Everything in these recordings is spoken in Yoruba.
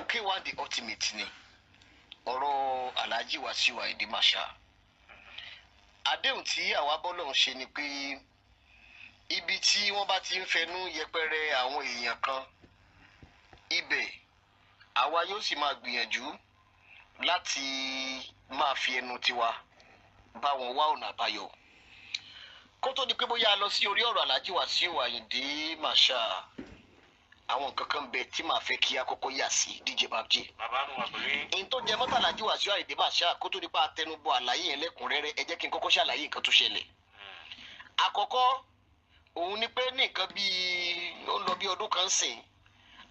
K1 The Ultimate ni ọ̀rọ̀ Alhaji Wasiu Ayinde Marshal. Àdéhùn tí àwa bọ́lọ̀ ń ṣe ni pé ibi tí wọ́n bá ti ń fẹnu yẹpẹrẹ àwọn èèyàn kan, ibẹ̀ àwa yóò sì máa gbìyànjú láti máa fi ẹnu tiwa bá wọn wá ọ̀nà àbáyọ. Kó tó di pé bóyá a lọ sí orí ọ̀rọ̀ Alhaji Wasiu Ayinde Marshal, àwọn nǹkan kan bẹ tí màá fẹ́ kí a kọ́kọ́ yà sí, DJ Babji. Bàbá mi wà pẹ̀lú yín. N tó jẹ mọ́tò Alhaji Wasiu Ayinde Marshal, kó tó di pa àtẹnubọ àlàyé yẹn lẹ́kùnrẹ́rẹ́, ẹ jẹ́ kí n kọ́kọ́ ṣàlàyé nǹkan tó ṣẹlẹ̀. Àkọ́kọ́ òun ni pé ní nǹkan bíi ó ń lọ bí ọdún kan sìn,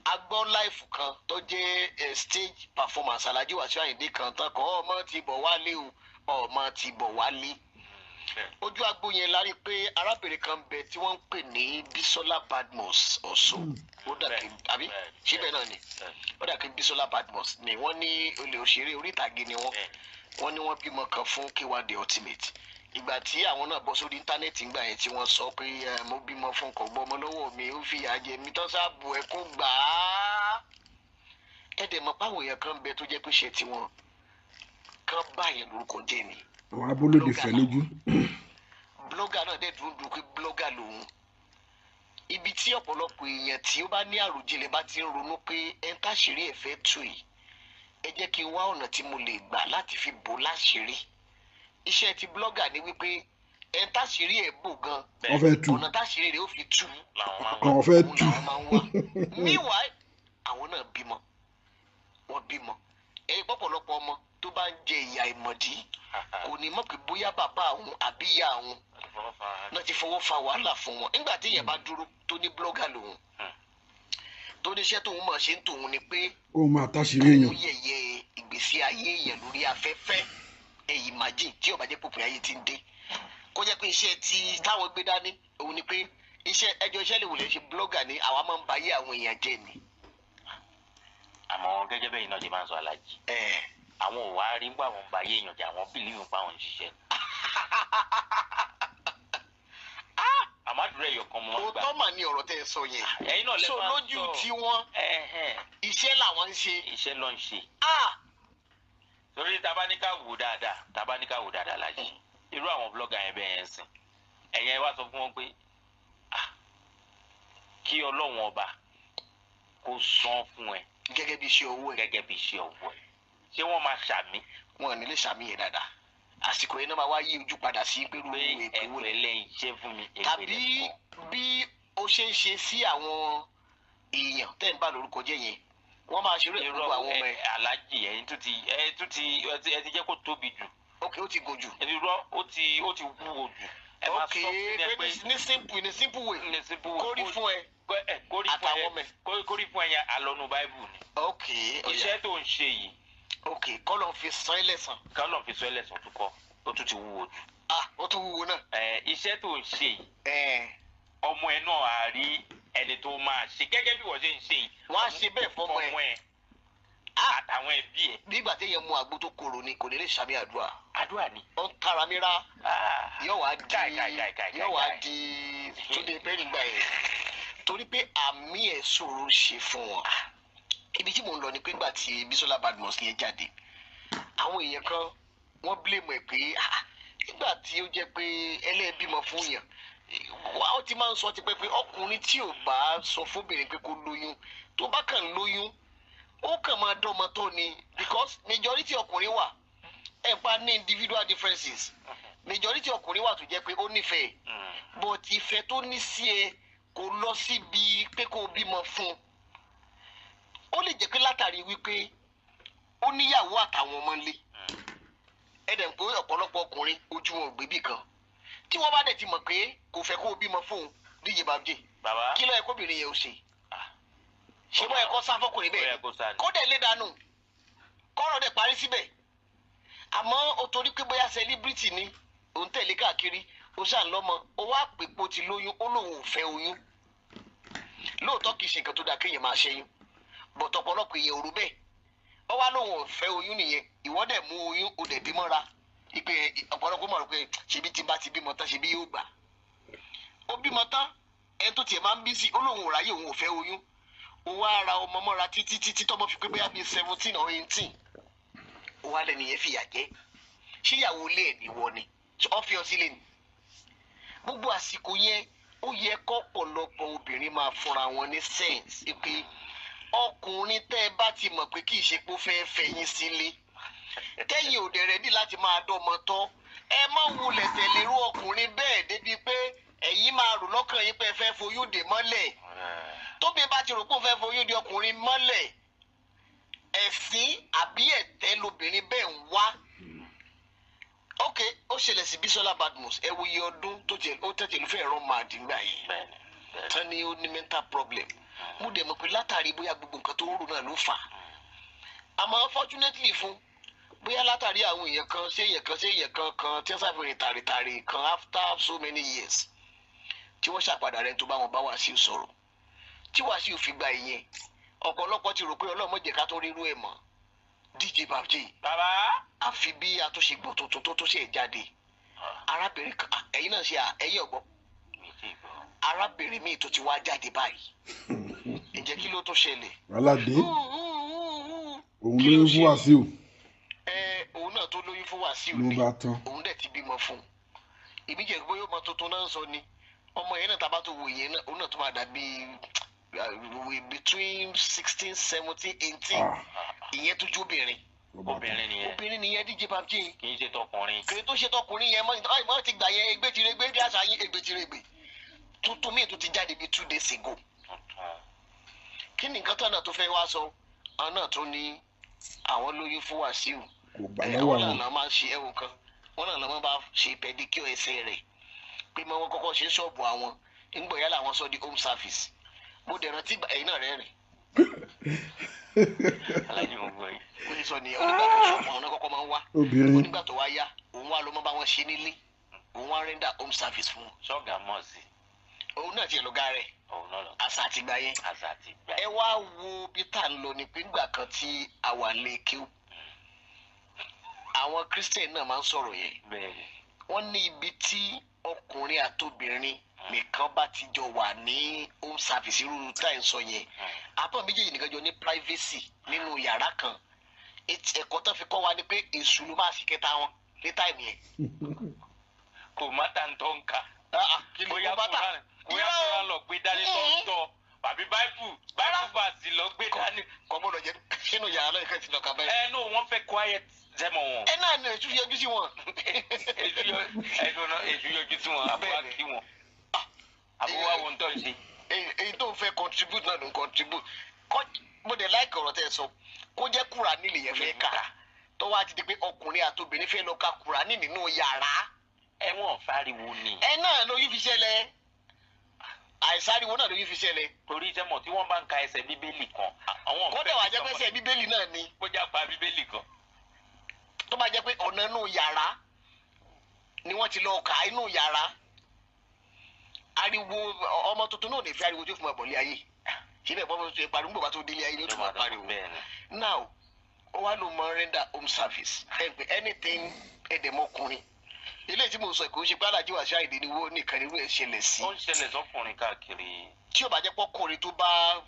a gbọ́ live kan tó jẹ́ stage performance Alhaji Wasiu Ayinde kan tán kọ́ "Ọmọ ti bọ̀ wálé o, ọmọ ti bọ̀ wálé". Ojú agbo yẹn la rí pé arábìnrin kan bẹ tí wọ́n ń pè ní Bisola Badmus ọ̀ṣọ́, ó dàbí àbí síbẹ̀ náà ni, ó dàbí Bisola Badmus ni wọ́n ní olè òṣèré orí ìtàgé ni wọ́n. Wọ́n ní wọ́n bímọ kan fún K1 The Ultimate. Ìgbà tí àwọn náà bọ́ sórí íńtánẹ́ẹ̀tì ńgbà yẹn tí wọ́n sọ pé mo bímọ fún, kò gbọ́ ọmọ lọ́wọ́ mi, ó fìyà jẹ mi tán, sáàbù ẹkún gbà á. Ẹ dẹ̀ mọ̀ páwọn èèyàn kan bẹ tó jẹ́ pé ṣe tiwọn kan báyẹn lórúkọ jẹ́ ni. Àwọn abólóde fẹ́ lójú. Blogger náà dẹ̀ dúró dúró pé blogger lòun. Ibi tí ọ̀pọ̀lọpọ̀ èèyàn tí ó bá ní àròjinlẹ̀ bá ti ń ronú pé ẹ ń táṣìírí ẹ̀ fẹ́ tù yìí, ẹ jẹ́ kí n wá ọ̀nà tí mo lè gbà láti fi bò láṣìírí. Iṣẹ́ ti blogger ni wípé ẹ ń táṣìírí ẹ̀ bò gan, Wọ́n fẹ́ tú. ọ̀nà táṣìírí rẹ̀ ó fi tú làwọn máa ń wá. Kàn fẹ́ òun tú. làwọn máa ń wá. Meanwhile, àwọn náà bímọ, wọ́n bímọ. Ẹ pọ̀pọ̀lọpọ̀ ọmọ tó bá ń jẹ ìyà ìmọ̀dí kò ní mọ̀ pé bóyá bàbá àwọn àbí ìyá àwọn náà ti fọwọ́ fa wàhálà fún wọn. Nígbà tí èèyàn bá dúró tó ní blogger lòun, tó ní iṣẹ́ tóun máa ṣe ń tòun ni pé Kó máa táṣìírí èèyàn. òun yẹ̀yẹ́ ìgbésí ayé èèyàn lórí afẹ́fẹ́. Ẹ̀yìn imagine tí ó bá jẹ́ pòpò ayé ti ń dé, kó jẹ́ pé iṣẹ́ tí táwọn gbé dání òun ni pé iṣẹ́ ẹjọ́ iṣẹ́ lè wò lè ṣe blogger ni, àwa máa ń ba ayé àwọn èèyàn jẹ́ ni. Àmọ́ gẹ́gẹ́ bẹ́ẹ̀ náà ṣe máa ń sọ, Alájì, àwọn ò wá rí gbọ́ àwọn ń ba ayé èèyàn jẹ́, àwọn believe pa àwọn ń ṣiṣẹ́. Àmọ́ àdúrà ẹ̀yọ̀ kan mo máa ń gbà. Òótọ́ mà ní ọ̀rọ̀ tẹ́ ẹ sọ yẹn. Ẹ̀yin náà lè So máa ń lójú sọ. tiwọn, iṣẹ́ làwọn ń ṣe. Iṣẹ́ ló ń ṣe. Ah! Torí tá a bá ní ká wò dáadáa, tá a bá ní ká wò dáadáa láyé, irú àwọn blogger yẹn bẹ́ẹ̀ yẹn sìn, ẹ̀yẹn wá sọ fún wọn pé, ah, kí Ọlọ́run ọba kó san fún ẹ gẹ́gẹ́ bí iṣẹ́ owó ẹ̀. Gẹ́gẹ́ bí iṣẹ́ ọwọ́ ẹ̀. Ṣé wọ́n máa ṣàmì? Wọn ò ní lè ṣàmì yẹn dáadáa. Àsìkò yẹn náà máa wá yí ojú padà sí pẹ̀lú pé èpè wo ẹ̀pẹ̀ lẹ́yìn iṣẹ́ fún mi, èpè tàbí lẹ́kọ̀ọ́. Bí ó ṣe ń ṣe sí àwọn èèyàn tẹ́ ń bá lórúkọ jẹ́ yẹn, wọ́n máa ṣeré Irọ́. gbogbo àwọn ọmọ ẹ̀. Alájì, ẹ̀yin tún ti ẹ tún ti ẹ ti jẹ́ kó tóbi jù. Ok, ó ti gùn jù. Irọ́, ó ti wúwo jù. Ẹ máa sọ fún ẹ pé pé ní simple way, ní simple way, kórí fún ẹ kórí fún àtàwọn ẹ ọmọ ẹ. Kórí fún ẹ yẹn, àlọ́nu báíbù ni. Ok, ó yá. Iṣẹ́ tó ń ṣe yìí, Ok, kọ́lọ̀ fi san ẹ́ lẹ́san. Kọ́lọ̀ fi sọ ẹ́ lẹ́sàn tó kọ́, ó tún ti wúwo jù. Ah, ó tún wúwo náà. Ẹ iṣẹ́ tó ń ṣe yìí, ẹ ọmọ ẹ náà á rí ẹni tó máa ṣe gẹ́gẹ́ bí wọ́n ṣe ń ṣe yìí. Wọ́n á ṣe bẹ́ẹ̀ fọ́mọ ẹ. Fọ́mọ ẹ Ah! àtàwọn ẹbí ẹ. Bí ìgbà téèyàn mu àgbo tó korò ni, kò ní lè ṣàmì àdúrà. Àdúrà ni. Ó ń tara mi rá. Ah. Yóò wá di Káì, káì, káì, káì, yóò wá káì. di Túndé Pẹ́ẹ́nì gbà yẹn, torí pé àmì ẹ̀ ṣòro ṣe fún wọn. Ibi tí mò ń lọ ni pé nígbà tí Bisola Badmus yẹn jáde, àwọn èèyàn kan wọ́n blame ẹ̀ pé, ah, nígbà tí ó jẹ́ pé ẹlẹ́ẹ̀bímọ fún yàn, ó ti máa ń sọ tipẹ́ pé ọkùnrin tí ò bá sọ fóbìnrin pé kó lóyún, tó bá kàn lóyún, ó kàn máa dọ́mọ tó ni, because majority ọkùnrin wà, ẹ̀ pa ní individual differences, majority ọkùnrin wà tó jẹ́ pé ó nífẹ̀ẹ́, but ìfẹ́ tó ní sí ẹ kò lọ síbi pé kó o bímọ fún un. Ó lè jẹ́ pé látàrí wípé ó níyàwó àtàwọn ọmọ ńlé. Ẹ dẹ̀ ń pé ọ̀pọ̀lọpọ̀ ọkùnrin ojú wọn ò gbé bì kan. Tí wọ́n bá dẹ̀ ti mọ̀ pé kò fẹ́ kó o bímọ fún un, díje bàbjẹ́, Bàbá. kí ló yẹ kóbìnrin yẹn ó ṣe? Ṣé bọ́ yẹ kó sá fọkùnrin Ó yẹ bẹ́ẹ̀? Kó sá ni. Kó dẹ̀ lé dànù, kọ́rọ̀ dẹ̀ parí síbẹ̀. Àmọ́ o torí pé bóyá celebrity ni òun tẹ̀lé káàkiri, o ṣáà ń lọ́mọ, o wá pè pé o ti lóyún, ó lóun ò fẹ́ oyún. Lóòótọ́, kì í ṣe nǹkan tó dáa kéèyàn máa ṣẹ́yún, but ọ̀pọ̀lọpọ̀ èèyàn ò rò bẹ́ẹ̀. Ó wá lóun ò fẹ́ oyún nìyẹn, ìwọ dẹ̀ mú oyún, o dẹ̀ bímọ ra. Ìpè ọ̀pọ̀lọpọ̀ mọ̀ rò pé ṣebí tí n bá ti bímọ tán, ṣebí yóò gbà. Ó bímọ tán, ẹni tó tiẹ̀ máa ń bí sí, ó lóun ò ráyè, òun ò fẹ́ oyún. Ó wá ra ọmọ mọ́ra títí títí tọ́mọ fi pé bóyá bíi 17 or 18, ó wá lẹ́nu yẹn fìyà jẹ. Ṣíyàwó ilé ẹ̀ níwọ ni ọ fi ọ sílé ni? Gbogbo àsìkò yẹn, ó yẹ kọ́pọ̀lọpọ̀ obìnrin máa fúnra wọn ní sense pé ọkùnrin tẹ́ ẹ bá ti mọ̀ pé kì í ṣe pé ó fẹ́ẹ́ fẹ̀yìn sílé, tẹ́yìn ò dẹ̀ ready láti máa dọ́mọ tọ́, ẹ má wulẹ̀ tẹ̀lé irú ọkùnrin bẹ́ẹ̀ débi pé ẹ̀yin máa rò lọ́kàn yín pé ẹ fẹ́ foyún dè mọ́lẹ̀. Tóbi bá ti rò pé òun fẹ́ foyún dè ọkùnrin mọ́lẹ̀, ẹ̀sín àbí ẹ̀tẹ́ lobìnrin bẹ́ẹ̀ ń wá. Ok, ó ṣẹlẹ̀ sí Bísọ́lá Badmus. Ẹ wo iye ọdún tó tiẹ̀ ó tẹ̀tẹ̀ ló fẹ́ rán máa dìgbà yẹn. bẹ́ẹ̀ni bẹ́ẹ̀ni Tán ni ó ní mental problem. Mo dẹ̀ mọ̀ pé látàrí bóyá gbogbo nǹkan tó ń rò náà ló fà á. Àmọ́ fortunately fún, bóyá látàrí àwọn èèyàn kan sí èèyàn kan sí èèyàn kan kan tí wọ́n ṣàfihàn tàrìtàrì kan, after so many years tí wọ́n ṣàpadà rẹ̀ tó bá wọn bá Wàsíù sọ̀rọ̀, tí Wàsíù fi gba ìyẹn, ọ̀pọ̀lọpọ̀ ti rò pé Ọlọ́mọ jẹ́ ká tó rírú ẹ̀ mọ́. DJ Babjay. Bàbá. Àfi bí àtúnṣe gbọ́ tuntun tó tó ṣe jáde, arábìnrin kan, ẹ̀yin náà ṣe ẹ̀yin ọ̀gbọ́n. Mi ti gbọ́. Arábìnrin míì tó ti wá jáde báyìí, ǹjẹ́ kí ló tó ṣẹlẹ̀? Wàhálà dé. Òun Kí ló lóyún fún ṣe? Wàsíù. Ẹ òun náà tó lóyún fún Wàsíù Ló ni. bá tán. Òun dẹ̀ ti bímọ fún un. Èmi jẹ́ bóyá ọmọ tuntun náà ń sọ ni. Ọmọ yẹn náà, tábà tó wò yẹn náà, òun náà tó máa dàbí between 16, 17, 18. Ah, Ìyẹn tó jó obìnrin. ló bá tán. Obìnrin nìyẹn. Obìnrin nìyẹn, DJ Babjay. Kì í ṣe tọkùnrin. Kìrì tó ṣe tọkùnrin yẹn mọ́ mọ́ ti gbà yẹn, egbe ti regbe bí àṣà yín, egbe ti regbe. Tuntun míì tó ti jáde bíi 2 days ago. Tuntun. Kí ni nǹkan tó náà tó fẹ́ wá sọ? Àwọn náà tó ní àwọn lóyún fún Wàsíù. Kò gbà Ẹ, lọ́wọ́ àwọn náà àwọn. náà máa ń ṣe ẹ̀wọ̀n kan, wọ́n náà lọ́mọ bá ṣe pedicure ẹsẹ̀ rẹ̀ pé mọ́ wọn kọ́kọ́ ṣe ṣọ́ọ̀bù àwọn ńgbọ̀ yálà àwọn sọ di home service. Mo dẹ̀ rántí ẹ̀yin náà rẹ́rìn. Alájí, mo gbọ́ yìí. Ó ṣe sọ nìyẹn, onígbà tó ṣọ́ọ̀bù àwọn náà kọ́kọ́ máa ń wá. Obìnrin. Onígbà tó wá yá, òun wá ló mọ́ bá wọn ṣe nílé, òun wá render home service fún wọn. Ṣọ́ọ̀gà mọ̀ sí. Òun náà tiẹ̀ lọ́gá rẹ̀. Òun náà lọ. Àṣà àtìgbà yẹn. Àṣà àti ìgbà. Ẹ wá wo bí tá à ń lọ ni pé nígbà kan tí a wà lé kíw, àwọn Christian náà máa ń sọ̀rọ̀ yẹn. Wọ́n ní ibi tí ọkùnrin àtobìnrin nìkan bá ti jọ wà ní home service, irú tá à ń sọ yẹn, àbọ̀ méjèèjì nìkan jọ ní privacy nínú yàrá kan, ẹ̀kọ́ tó fi kọ́ wa ni pé èṣù ló máa sì kẹta wọn ní time yẹn. Kò má tà ń tọ́ ń ka. Ah, ah, kí ni Bóyá kó bá tà? Kúránì, bóyá Irọ́ o. Kúránì lọ gbé dání tó ń tọ́ àbí Báíbù, Báíbù fàásì lọ gbé dání. Kò gbọ́dọ̀ jẹ́ nínú yàrá lọ́yẹ̀kẹ́ ti lọ́ka báyìí. Ẹ nù, wọ́n fẹ́ quiet zẹ́mọ̀ wọn. Ẹ náà ní èṣù yọjú sí wọn. Èṣù yọ ẹnu náà, èṣù yọjú sí wọn, àbúrò Bẹ́ẹ̀ni. kí wọn. Àbúrò wa wo ń tọ́ ṣe. Èyí tó ń fẹ́ contribute náà ló ń contribute. Mo dẹ̀ like ọ̀rọ̀ tẹ́ ẹ sọ, kó jẹ́ Kùránì lèyẹn fẹ́ kà, tó wá ti di pé ọkùnrin àti obìnrin fẹ́ lọ ka Kùránì nínú yàrá. Ẹ wọ́n fariwo ni. Ẹ náà ló yí fi ṣẹlẹ̀, àìsáriwo náà ló yí fi ṣẹlẹ̀. Torí sẹ́mọ̀ tí wọ́n bá ń ka ẹsẹ̀ Bíbélì kan, àwọn Kó dẹ̀ wá jẹ́ pé ṣe Bíbélì náà ni. Kó já pa Bíbélì kan. Tó bá jẹ́ pé ọ̀nà inú yàrá ni wọ́n ti lọ kà á inú yàrá, ariwo ọmọ tuntun náà ò ní fi ariwo tó fún ọbọ̀ lé ayé síbẹ̀, bọ́ tó pariwo nígbà tó délé ayé ló tún máa pariwo. Now, ó wá ló mọ render home service ẹ pé anything ẹ̀dẹ̀mọkùnrin eléyìí tí mo sọ, kò ń ṣe pé Alájí Wàsíù Àyìndé ni wo nìkan irú ẹ̀ ṣẹlẹ̀ sí. Ó ń ṣẹlẹ̀ sọ́kùnrin káàkiri. Tí ó bá jẹ́ pé ọkùnrin tó bá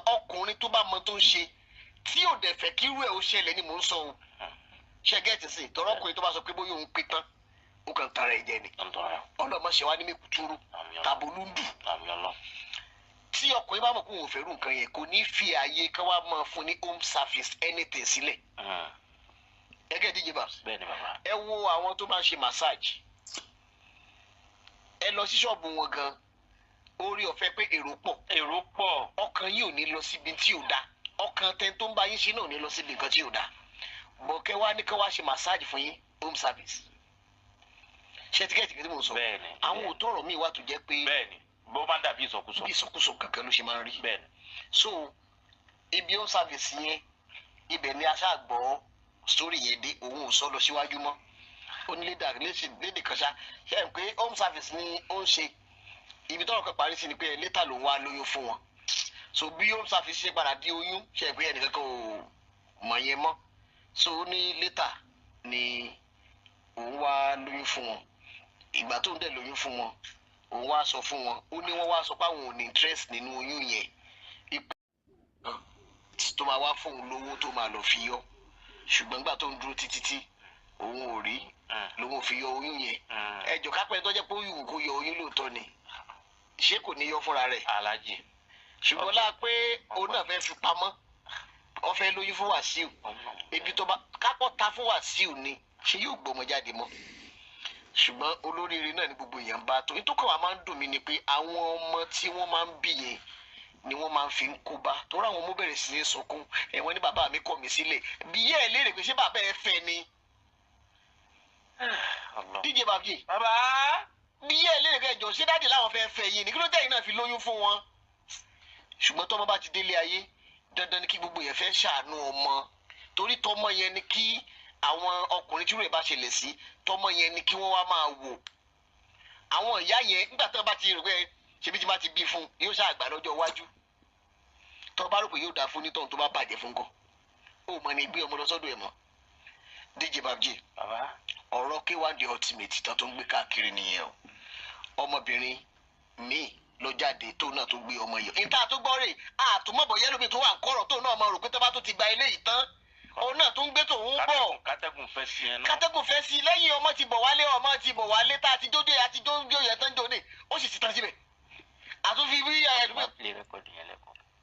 ọkùnrin tó bá mọ tó ń ṣe, tí ò dẹ̀ fẹ́ kí irú ẹ̀ ó ṣẹlẹ̀ ni mò ń sọ o. Ṣe get sí tọrọ? Ọkùnrin tó bá sọ pé bóyá òun pé tán, ó kàn tara ẹ̀ jẹ ni. Ń tọrọ. Ọlọ́mọ ṣe wá ní mẹ́kútúrú Àmì Ọlọ́run. tàbí olúndù. Àmì Ọlọ́run. Tí ọkùnrin bá mọ̀ pé òun ò fẹ́ rú nǹkan yẹn, kò ní fi ààyè kí wọ́n máa fún ní home service anything sílẹ̀. Gẹ́gẹ́ DJ Babs. Bẹ́ẹ̀ni, bàbá. Ẹ wo àwọn tó máa ń ṣe massage, ẹ lọ sí ṣọ́ọ̀bù wọn gan, orí ọ̀fẹ́ pé èrò pọ̀. Èrò pọ̀. Ọkàn yìí ò ní lọ síbi tí ò da, ọkàn tẹni tó ń bá yín ṣe náà ò ní lọ síbi nǹkan tí ò da. Bọ̀kẹ́ wá ní kí wá ṣe massage fún yín home service, ṣe get tí mo sọ? Bẹ́ẹ̀ni. Àwọn òótọ́ ọ̀rọ̀ míì wà tó jẹ́ pé Bẹ́ẹ̀ni, bó máa ń dàbí ìsọkúsọ. Bí ìsọkúsọ kankan ló ṣe máa ń rí. So ibi home service yẹn, ibẹ̀ ni a ṣáà gbọ́ story yẹn dé. Òun ò sọ lọ síwájú mọ́. Ó ní lédè lédè kan ṣá ṣe é pé home service ni ó ń ṣe. Ibi tọ́rọ̀ kan parí sí ni pé later lòun wá lóyún fún wọn. So bí home service ṣe padà di oyún, ṣe é pé ẹnìkan kan ò mọ̀ yẹn mọ́. So ó ní later ni òun wá lóyún fún wọn. Ìgbà tó ń dẹ̀ lóyún fún wọn, òun wá sọ fún wọn, ó ní wọ́n wá sọ pé àwọn ò ní interest nínú oyún yẹn. tó máa wá fóun lówó tó máa lọ fi yọ, ṣùgbọ́n gbà tó ń dúró títí tí òun ò rí lòun ò fi yọ oyún yẹn. Ẹjọ kápẹ́ tó jẹ́ pé ó yùn kó yọ oyún lóòótọ́ ni, ṣé kò ní yọ fúnra rẹ̀? Alájì. Ṣùgbọ́n láà pé òun náà fẹ́ fi pamọ́, wọ́n fẹ́ lóyún fún Wàsíù, ibi tó bá kápọ̀ ta fún Wàsíù ni ṣé yóò gbọmọ jáde mọ́? Ṣùgbọ́n olóríire náà ni gbogbo èèyàn bá tó. Nítorí àwọn máa ń dùn mí ni pé àwọn ọmọ tí wọ́n máa ń bí yẹn ni wọ́n máa ń fi ń kó bá, torí àwọn ọmọ bẹ̀rẹ̀ sí ní sunkún, ẹ̀wọ̀n ní bàbá mi kọ̀ mí sílẹ̀. Bí yẹ́ ẹ̀ léèrè pé ṣé bàbá ẹ fẹ́ ni? DJ Babji, bàbá, bí yẹ́ ẹ̀ léèrè pé ẹjọ́ ṣé dáàdì láwọn fẹ́ fẹ́ yìí ni, kí ló tẹ̀yìn náà fi lóyún fún wọn? Ṣùgbọ́n tọ́mọ bá ti délé ayé, dandan ni kí gbogbo yẹn fẹ́ ṣàánú ọmọ, torí tọmọ yẹn ni kí àwọn ọkùnrin tí rẹ̀ bá ṣẹlẹ̀ sí, tọmọ yẹn ni kí wọ́n wá máa wò. Àwọn ìyá yẹn nígbà tí wọ́n bá ti rò pé ṣebí tí bá ti bí fún yóò ṣàgbà lọ́jọ́ iwájú, tó bá rò pé yóò dáa fún nítọ̀hún, tó bá bàjẹ́ fún kọ́ ó mọ ní gbé ọmọ lọ sọ́dọ̀ ẹ̀ mọ́. DJ Babji, ọ̀rọ̀ K1 The Ultimate tán tó ń gbé káàkiri nìyẹn o. Ọmọbìnrin míì ló jáde tó náà tó gbé ọmọ yìí níta tó gbọ́ rè àtúmọ̀bọ̀ yẹ́lómi tó wà ń kọ̀rọ̀ tó náà máa rò pé tó bá tó ti gba eléyìí tán, òun náà tó ń gbé tòun bọ̀. Kátẹ́gùn fẹ́ sí ẹ náà. Kátẹ́gùn fẹ́ sí lẹ́yìn ọmọ ti bọ̀ wálé, ọmọ ti bọ̀ wálé tá a ti jóde àti jóde yẹn tán jóde, ó sì ti tán síbẹ̀. Àtúnfi bí ẹ̀ẹ́dúgbò.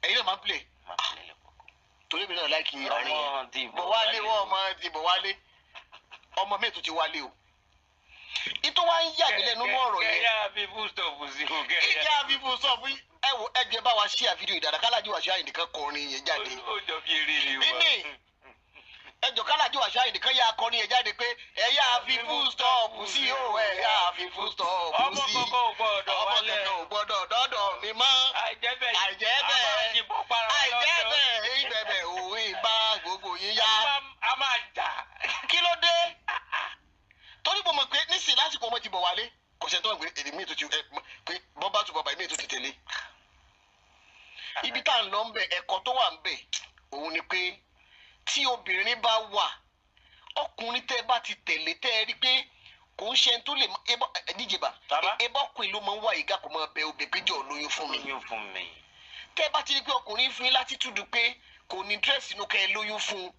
Ẹ̀yin náà máa ń play. Torí mi náà láìkí àárín yẹn. Bọ̀ wálé wọ́n ọmọ ti bọ̀ wálé. Ọmọ mi tún ti wálé o. Ìtò wa ń yà mí lẹ́nu mọ́ ọ̀rọ̀ yẹn. Kẹ́yà fi fústọ̀pù sí o. Kẹ́yà fi fústọ̀pù ẹ wo ẹgbẹ́ bá wa ṣí àfídíò ìdàdà Kálájí Wasiu Ayinde kan kọrin yẹn jáde. Ó jọ bí eré ni wọ́n. Níní ẹjọ Kálájí Wasiu Ayinde kan yà akọrin yẹn jáde pé ẹ yà fi fústọ̀pù sí o, ẹ yà fi fústọ̀pù sí. Ọmọ kankan ò gbọ́dọ̀ wálẹ̀. Ọmọ kankan ò gbọ́dọ̀ dọ́dọ̀ mi mọ́. Àìjẹ́ bẹ́ẹ̀ àìjẹ́ bẹ́ẹ̀ ìbẹ̀bẹ̀ òun ìbá gbogbo yín yá. A máa jà. Kí ló dé? Torí mo mọ̀ pé nísìnyí lásìkò ọmọ ti bọ̀ wálé, kò sẹ́ni tó ń gbé èmi tó ti pé bọ́bá tó bàbá èmi tó ti tẹ̀lé. Ibi tá à ń lọ ń bẹ̀, ẹ̀kọ́ tó wà ń bẹ̀ òun ni pé tí obìnrin bá wà, ọkùnrin tẹ́ bá ti tẹ̀lé tẹ́ ẹ rí pé kò ń ṣe tó lè díjìbà ẹbọkùnrin ló máa ń wá ìgá kò máa bẹ obìnrin pé jọ lóyún fún mi. Tẹ́ bá ti rí pé ọkùnrin fún yín látìtúdù pé kò ní dírẹ́sì inú kẹ́ ẹ lóyún fún un,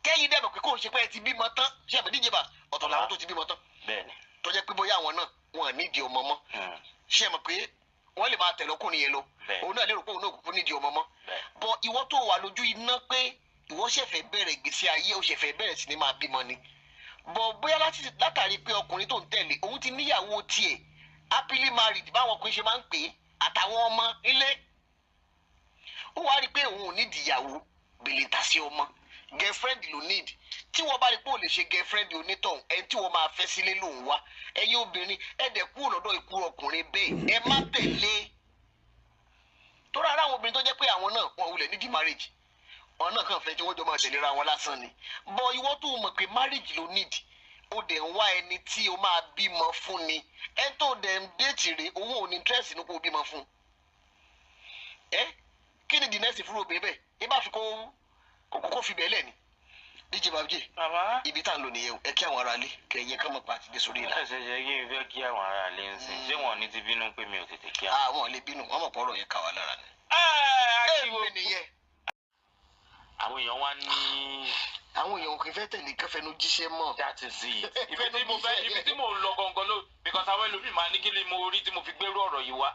kẹ́yìn dẹ̀ mọ̀ pé kò ń ṣe pé ẹ ti bímọ tán, ṣé àmì díjìbà ọ̀tọ̀ làwọn tó ti bímọ tán tó jẹ́ pé bóyá àwọn náà wọn nídìí ọmọ mọ́, ṣé mọ̀ pé wọ́n lè máa tẹ̀lé ọkùnrin yẹn lọ, òun náà lérò pé òun náà kúkú nídìí ọmọ mọ́. Bọ́ ìwọ tó wà lójú iná pé ìwọ ṣẹ̀fẹ̀ bẹ̀rẹ̀ ìgbésí ayé, ó ṣẹ̀fẹ̀ bẹ̀rẹ̀ sí ni máa bímọ ni, bọ́ bóyá látàrí pé ọkùnrin tó ń tẹ̀lé òun ti níyàwó tiẹ̀ happily married báwọn ọkùnrin ṣe máa ń pè é àtàwọn ọmọ nílé, ó wá rí i pé òun ò nídìí ìyàwó bèlè tà sí ọmọ, girlfriend ló need. Tí wọ́n bá rí pé ò lè ṣe girlfriend onítọ̀hún, ẹni tí wọ́n máa fẹ́ sílé lòun wá. Ẹ̀yin obìnrin ẹ dẹ̀ kúrò lọ́dọ̀ ikú ọkùnrin bẹ́ẹ̀, ẹ má tẹ̀lé. Torí ara àwọn obìnrin tó jẹ́ pé àwọn náà wọn wulẹ̀ nídìí marriage, wọn náà kàn fẹ́ tí wọ́n jọ máa tẹ̀léra wọn lásán ni. Bọ́ ìwọ tó mọ̀ pé marriage ló need, ó dẹ̀ ń wá ẹni tí o máa bímọ fún ni, ẹni tó dẹ̀ ń déètì rè òun ò ní interest ní kó o bímọ fún. Ẹ kí ni the next fún obìnrin bẹ́ẹ̀? Ẹ bá fi kó fi bẹ́ẹ̀ lẹ̀ ni. DJ Babji, ibi tá à ń lò nìyẹn o. Ẹ kí àwọn ará ilé kẹyìn kán mọ̀ pa àti dé sórí ìlà. Ẹ ṣẹ̀ṣẹ̀ kí n fẹ́ kí àwọn ará ilé ń sìn, ṣé wọn ní ti bínú pé mi ò tètè kí àwọn. Àwọn lè bínú, wọn mọ̀ pọ̀rọ̀ yẹn kà wá lára ni. Ẹ nìyẹn. Àwọn èèyàn wá ní. Àwọn èèyàn kì í fẹ́ tẹ̀lé kẹfẹ́nu jíṣẹ́ mọ́. That is it. Ibi tí mo fẹ́, ibi tí mo ń lọ gangan ló, because àwọn ẹlòmíì máa ní kí ni mo rí tí mo fi gbérú ọ̀rọ̀ yìí wá.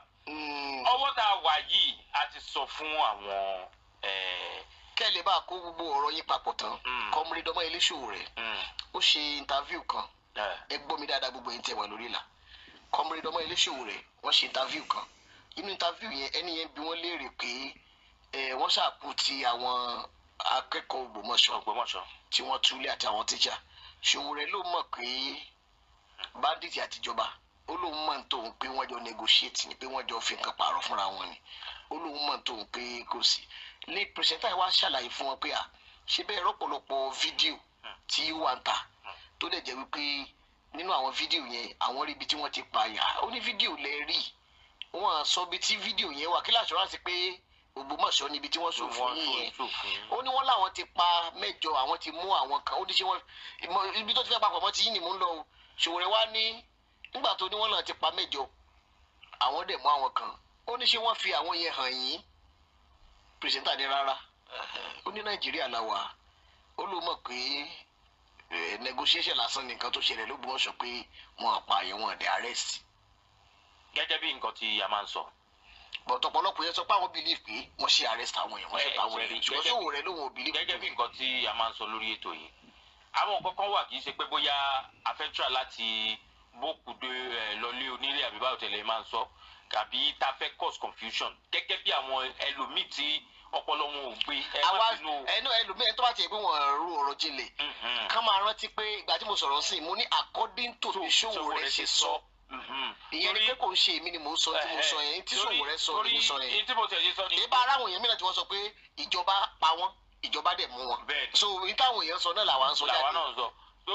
Ọwọ́ tá a wà yìí a ti sọ fún àwọn. Kẹ́lẹ́ bá kó gbogbo ọ̀rọ̀ yín papọ̀ tán, Comrade Ọmọyẹlé Sowore ó ṣe interview kan. Ẹ gbọ́ mi dáadáa gbogbo yín tẹ́ wà lórí ìlà. Comrade Ọmọyẹlé Sowore wọ́n ṣe interview kan. Inú interview yẹn ẹni yẹn bi wọ́n léèrè pé wọ́n ṣàkú ti àwọn akẹ́kọ̀ọ́ Ògbómọ̀ṣọ́ tí wọ́n túlé àti àwọn tíṣà. Sowore ló mọ̀ pé bandit àtijọba, ó lóun mọ̀ ní tòun pé wọ́n jọ negotiate ni, pé wọ́n jọ fi nǹkan pààrọ̀ fúnra wọn ni. Ó lóun mọ̀ ní tòun pé kò sí. Ní pírẹsẹ̀ntà yìí wá ṣàlàyé fún wọn pé à ṣe bẹ́ẹ̀ rọ́pọ̀lọpọ̀ fídíò tí ó wà ń ta tó dẹ̀ jẹ́ wípé nínú àwọn fídíò yẹn àwọn rí ibi tí wọ́n ti pààyàn. Ó ní fídíò lẹ rí, wọ́n sọ ibi tí fídíò yẹn wà, kí láṣọ́ránsì pé Ògbómọ̀ṣọ́ níbi tí wọ́n sọ fún yín yẹn. Ó ní wọ́n láwọn ti pa mẹ́jọ, àwọn ti mú àwọn kan. Ó ní ṣé wọ́n ibi tó ti fẹ́ papọ̀ mọ́ ti yín ni mò ń lọ o. Sowore wá ní nígbà tó ní wọ́n náà ti pa mẹ́jọ, àwọn dẹ̀ mú àwọn kan. Ó ní ṣé wọ́n fi àwọn yẹn hàn yín? Pírẹsẹ̀ntà ní rárá, Ó ní Nàìjíríà la wà, ó ló mọ̀ pé negotiation lásán ni nǹkan tó ṣẹlẹ̀ l'Ógbómọ̀ṣọ́, pé wọn àpààyàn, wọn dẹ̀ arrest. Gẹ́gẹ́ bí nǹkan tí a máa ń sọ. But ọ̀pọ̀lọpọ̀ yẹn sọ pé àwọn believe pé wọ́n ṣe arrest àwọn èèyàn, wọ́n ṣe pa àwọn ṣe èèyàn, rí, ṣùgbọ́n Sowore lóun ò believe. Gẹ́gẹ́ bí nǹkan tí a máa ń sọ lórí ètò yìí, àwọn nǹkan kan wà, kì í ṣe pé bóyá a fẹ́ try láti bókùdé ẹ lọlé onílé àbí báwo tẹ̀lé máa ń sọ, àbí tá a fẹ́ cause confusion, gẹ́gẹ́ bí àwọn ẹlòmíì tí ọpọlọ wọn ò gbé. Ẹ má Àwa bínú o. ẹnu ẹlòmíì tó bá tiẹ̀ pé wọ́n ru ọ̀rọ̀ jinlẹ̀, ká máa rántí pé ìgbà tí mo sọ̀rọ̀ sí i, mo ní according to bí Sowore ṣe sọ. Ìyẹn ni pé kò ń ṣe èmi ni mò ń sọ tí mo sọ yẹn, tí Sowore sọ ni mo sọ yẹn. Torí tí mo tẹ̀lé sọ ni. Ìbá ara àwọn èèyàn mìíràn tí wọ́n sọ pé ìjọba pa wọ́n, ìjọba dẹ̀ mú wọn. So ní táwọn èèyàn sọ náà làwa ń sọ Làwa jáde. náà sọ. So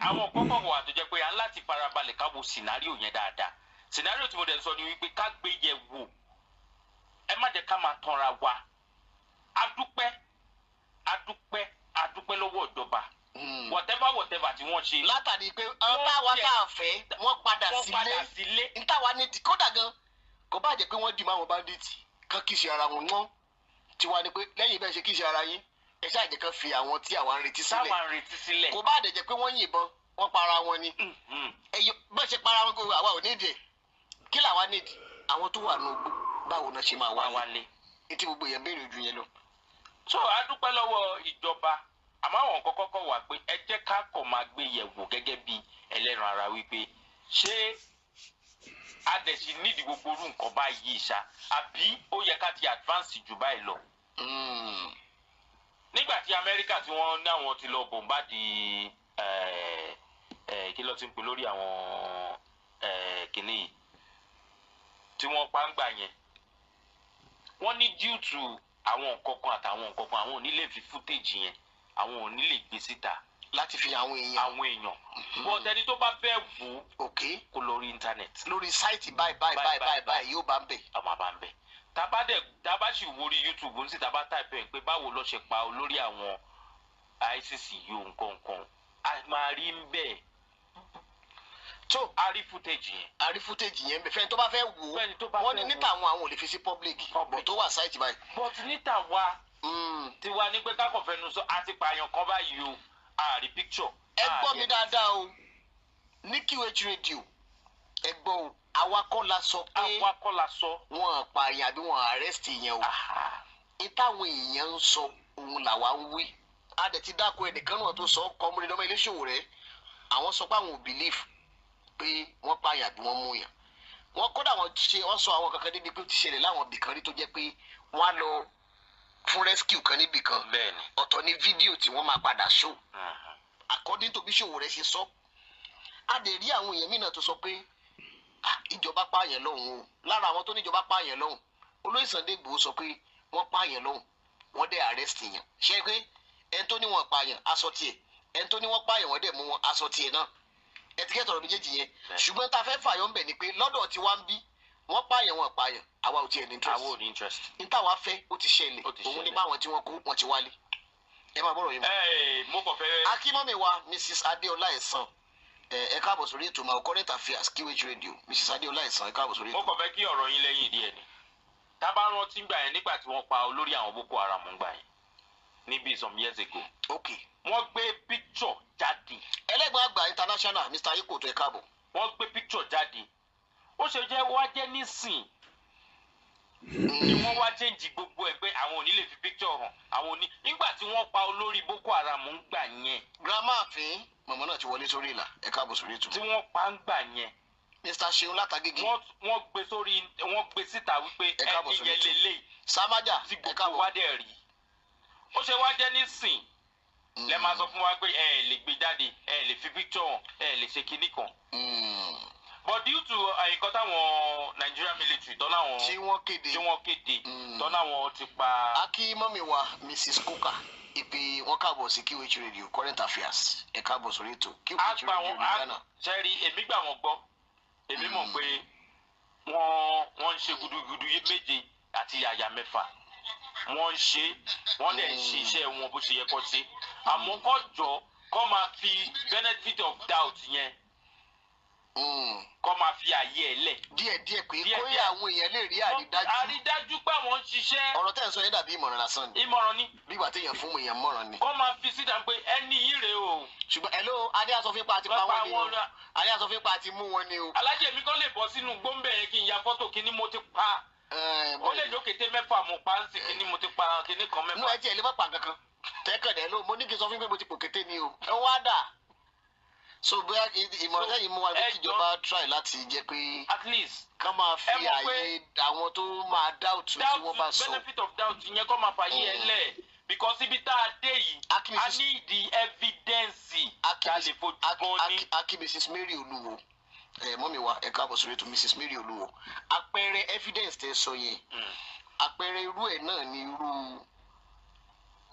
àwọn kọ́kọ́ wà tó jẹ́ pé à ń láti farabalẹ̀ ká wo scenario yẹn dáadáa. Scenario tí mo dẹ̀ sọ ni wípé ká gbé yẹ̀ wò. Ẹ má jẹ́ ká máa tanra wa. Adúpẹ́, adúpẹ́, adúpẹ́ lọ́wọ́ ìjọba. Whatever, whatever tí wọ́n ṣe. Látàrí pé táwa tá a fẹ́, wọ́n padà Wọ́n padà sílé. sílé. Ntáwa ní ti kódà gan kò bá jẹ́ pé wọ́n dì mọ́ àwọn bandits kan, kì í ṣe ara wọn mọ́. Tiwa ni pé lẹ́yìn bẹ́ẹ̀ ṣe kì í ṣe ara yín, ẹ ṣáà jẹ́ kán fi àwọn tí àwa ń retí sílẹ̀. Táwa ń retí sílẹ̀. Kò bá dẹ̀ jẹ́ pé wọ́n yìnbọn, wọ́n para wọn ni. Ẹyọ bọ́n ṣe para wọn kó, àwa ò nídìí ẹ̀. Kí làwa nídìí? Àwọn tó wà nù, báwo náà ṣe máa Wá wálé? Wálé. Etí gbogbo yẹn béèrè ojú yẹn lọ. So a dúpẹ́ lọ́wọ́ ìjọba, àmọ́ àwọn nǹkan kọ́kọ́ wà pé ẹ jẹ́ ká kọ̀ máa gbé yẹ̀wò gẹ́gẹ́ bí ẹlẹ́ran ara wípé ṣé a dẹ̀ sì nídìí gbogbo orú nǹkan báyìí ṣá, àbí ó yẹ ká ti advance jù báyìí lọ? Nígbà tí Amẹ́ríkà tí wọ́n ní àwọn ti lọ bombard, kí ló ti ń pè lórí àwọn kìnìún yìí tí wọ́n pa ń gbà yẹn, wọ́n ní due to àwọn nǹkan kan àtàwọn nǹkan kan, àwọn ò ní lè fi footage yẹn, àwọn ò ní lè gbé síta láti fi àwọn èèyàn. Àwọn èèyàn, but ẹni tó bá fẹ́ wò ó, kó lọ rí internet. Lórí site báyìí báyìí báyìí báyìí báyìí, yóò bá ń bẹ̀. Ọmọ àbá ń bẹ̀. Tábà dẹ̀ tábà sì wo orí YouTube ń sì, tábà type ẹ̀ pé báwo ló ṣe pa olórí àwọn ISIS yìí o, nǹkan nǹkan, a máa rí ń bẹ̀. Tó A rí footage yẹn. A rí footage yẹn bẹ̀ fẹ́ni tó bá fẹ́ wò ó. Fẹ́ni tó bá Wọ́n ní fẹ́ níta wò ó. àwọn ò lè fi sí public, Public. but tó wà site báyìí. But níta wa, tiwa ní pé kákọ̀ fẹnu sọ àti pààyàn kan báyìí o, a rí picture. Ẹ A gbọ́ rí mi dáadáa o, ní QH Radio, ẹ gbọ́ o, àwa kọ́ la sọ pé Àwa kọ́ la sọ. wọ́n pààyàn àbí wọ́n arrest yẹn o. Ìtàwọn èèyàn ń sọ òun làwa ń wí. A dẹ̀ ti dáko ẹnìkan náà tó sọ kọ́múrídọ́mọ iléṣòwò rẹ̀, àwọn sọ pé àwọn ò believe pé wọ́n pààyàn àbí wọ́n mú yàn. Wọ́n kódà wọ́n ṣe, wọ́n sọ àwọn kankan débi pé ó ti ṣẹlẹ̀ láwọn ibìkan rí tó jẹ́ pé wọ́n á lọ fún rescue kan níbì kan. Ọ̀tọ̀ ní fídíò tí wọ́n máa padà show, according to bí Sowore ṣe sọ. A dẹ̀ rí àwọn èèyàn mìíràn tó sọ pé, "Ah, ìjọba pààyàn lọ́hùn o." Lára àwọn tó níjọba pààyàn lọ́hùn, olóyè Sunday Igboho sọ pé wọ́n pààyàn lọ́hùn, wọ́n dẹ̀ arrest yàn. Ṣé pé ẹni tó ní wọn pààyàn aṣọ tiẹ̀, ẹni tó ní wọ́n pààyàn, wọ́n dẹ̀ mú wọn, aṣọ tiẹ̀ náà. Ẹtikẹ́tì ọ̀rọ̀ méjèèjì yẹn. Ṣùgbọ́n tá a fẹ́ fàyọ̀ ń bẹ̀ ni pé lọ́dọ̀ tí wá ń bí, wọ́n pààyàn, wọn pààyàn, àwa ò tiẹ̀ ní interest. Àwọn ò ní interest. Ní táwa fẹ́, ó ti ṣẹlẹ̀. Ó ti Òun ní ṣẹlẹ̀. báwọn tí wọ́n kú, wọ́n ti wálé. Ẹ máa bọ̀rọ̀ yìí mọ́. Ẹ mo kàn fẹ́. Akínmọ́mi wa, Mrs Adeola Ẹ̀sán, ẹ káàbọ̀ sórí ètò ma, current affairs, QH Radio. Mrs Adeola Ẹ̀sán, ẹ káàbọ̀ sórí Mo ètò. kàn fẹ́ kí ọ̀rọ̀ yín lẹ́yìn díẹ̀ ni. Tá a bá rántí gbà yẹn, nígbà tí wọ́n pa olórí àwọn Boko Haram gbà yẹn níbi some years ago, wọ́n gbé picture jáde. Ẹlẹ́gbọ̀n àgbà international, Mr Ayikoto, ẹ káàbọ̀. Wọ́n gbé picture jáde. Ó ṣe jẹ́ wá jẹ́ nísìn ni wọ́n wá change gbogbo ẹ̀ pé àwọn ò ní lè fi picture hàn, àwọn ò ní, nígbà tí wọ́n pa olórí Boko Haram ń gbà yẹn? Grandma àfin mọ̀mọ́ náà ti wọlé sórí ìlà, ẹ káàbọ̀ sórí ètò. Tí wọ́n pa ń gbà yẹn, Mr Seun látàgége. Wọ́n gbé sórí, wọ́n gbé síta wípé Ẹ káàbọ̀ ẹni sórí yẹn ètò. lélẹ́yìí Samaja, tí ẹ gbogbo káàbọ̀. wa dẹ̀ rí. Ó ṣe wá jẹ́ nísìn lẹ máa sọ fún wa pé ẹ lè gbé jáde, ẹ lè fi picture hàn, ẹ lè ṣe kinní kan? But due to nǹkan táwọn Nigerian military tọ́ láwọn Tí wọ́n kéde. tí wọ́n kéde tọ́ láwọn ti pa. Akínmọ́mi wa, Mrs Coker, ìpè wọn, káàbọ̀ sí QH Radio, current affairs. Ẹ káàbọ̀ sórí ètò A QH gbà Radio wọn ní a Ghana. sẹ́rí, èmi gbà wọ́n gbọ́. Èmi mọ̀ pé wọ́n ń ṣe gudugudu méje àti yàyà mẹ́fà. Wọ́n ń ṣe, wọ́n dẹ̀ ń ṣe iṣẹ́ wọn bó ṣe yẹ kó ṣe, àmọ́ kó jọ kó máa fi benefit of doubt yẹn. Kọ́ máa fi àyè ẹ̀ lẹ̀. Díẹ̀ díẹ̀ pé Díẹ̀ kó yẹ díẹ̀. àwọn èèyàn lè rí àrídájú. Àrídájú pé àwọn ń ṣiṣẹ́. Ọ̀rọ̀ tẹ́ ń sọ yẹn dàbí ìmọ̀ràn lásán ni. Ìmọ̀ràn ni. Bí ìgbà téèyàn fún èèyàn mọ̀ràn ni. Kọ́ máa fi síta pé ẹni yìí rèé o. Ṣùgbọ́n hello, adé aṣọ fipá àti pa Pápá wọ́n ni o. wọn ra- Adé aṣọ fipá àti mú wọn ni o. Alájẹ mi kan lè bọ́ sínú gbóǹbẹ̀ yẹn kí n ya fọ́tò kíní mo ti pa. Ẹ, Ó lè jókété 6 mo pa ń sìn, kíní mo ti pa kíní kan Inú 6. ẹ tiẹ̀ lè má pa nǹkan kan tẹ́kẹ̀dẹ̀ ló mo ní kí n sọ fún yín pé mo ti pò kété ni o. Ẹ wá dà so bóyá ìmọ̀ràn tẹ́yìn mú wa pé Ẹ kíjọba try láti jẹ́ pé At least ká máa fi Ẹ mọ̀ pé àyè àwọn tó máa doubt tí wọ́n bá doubt, sọ. benefit of doubt yẹn kọ́ máa fàyè ẹ lẹ̀, because ibi tá a dé yìí, Aki a Mrs. ní the evidence tá a lè fojú gan ní. Aki Mrs. Mary Olúwo, ẹ mummy wa, ẹ káàbọ̀ sórí ètò. Mrs. Mary Olúwo, àpẹẹrẹ evidence tẹ sọ yẹn, àpẹẹrẹ irú ẹ̀ náà ni irú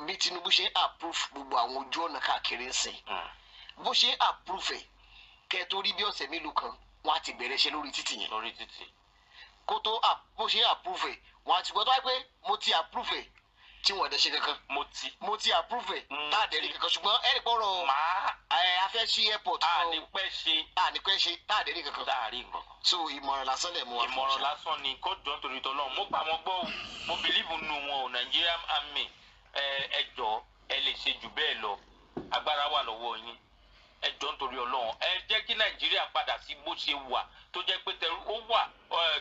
bí Tinubu ṣe approve gbogbo àwọn ojú ọ̀nà káàkiri ń sìn. Bó ṣe approve ẹ̀, kẹ́ ẹ tó rí bí ọ̀sẹ̀ mélòó kan, wọ́n á ti bẹ̀rẹ̀ iṣẹ́ lórí títì yẹn. Lórí títì. Kó tó bó ṣe approve ẹ̀, wọ́n á ti gbọ́ tó wáyé pé mo ti approve ẹ̀ tí wọ́n dẹ̀ ṣe kankan. Mo ti. Mo ti approve ẹ̀ tá a dẹ̀ rí kankan, ṣùgbọ́n ẹ̀rì pọ̀rọ̀ Màá ẹ̀ afẹ́ sí airport a kan ní o, pẹ́ ṣe. A ní pẹ́ ṣe tá a dẹ̀ rí kankan. Láàrin nǹkan. So ìmọ̀ràn lásán lẹ̀ mú wa fún Ìmọ̀ràn ṣá. lásán ni. Kó jọ nítorí tọ́lọ́run, mo gbà wọ́n gbọ́ o, mo believe nínú wọn o. Nigerian Army, ẹ jọ, ẹ lè ṣe jù bẹ́ẹ̀ lọ, agbára wà lọ́wọ́ yín. Ẹ jọ nítorí Ọlọ́run, ẹ jẹ́ kí Nàìjíríà padà sí bó ṣe wà, tó jẹ́ pé tẹrú ó wà,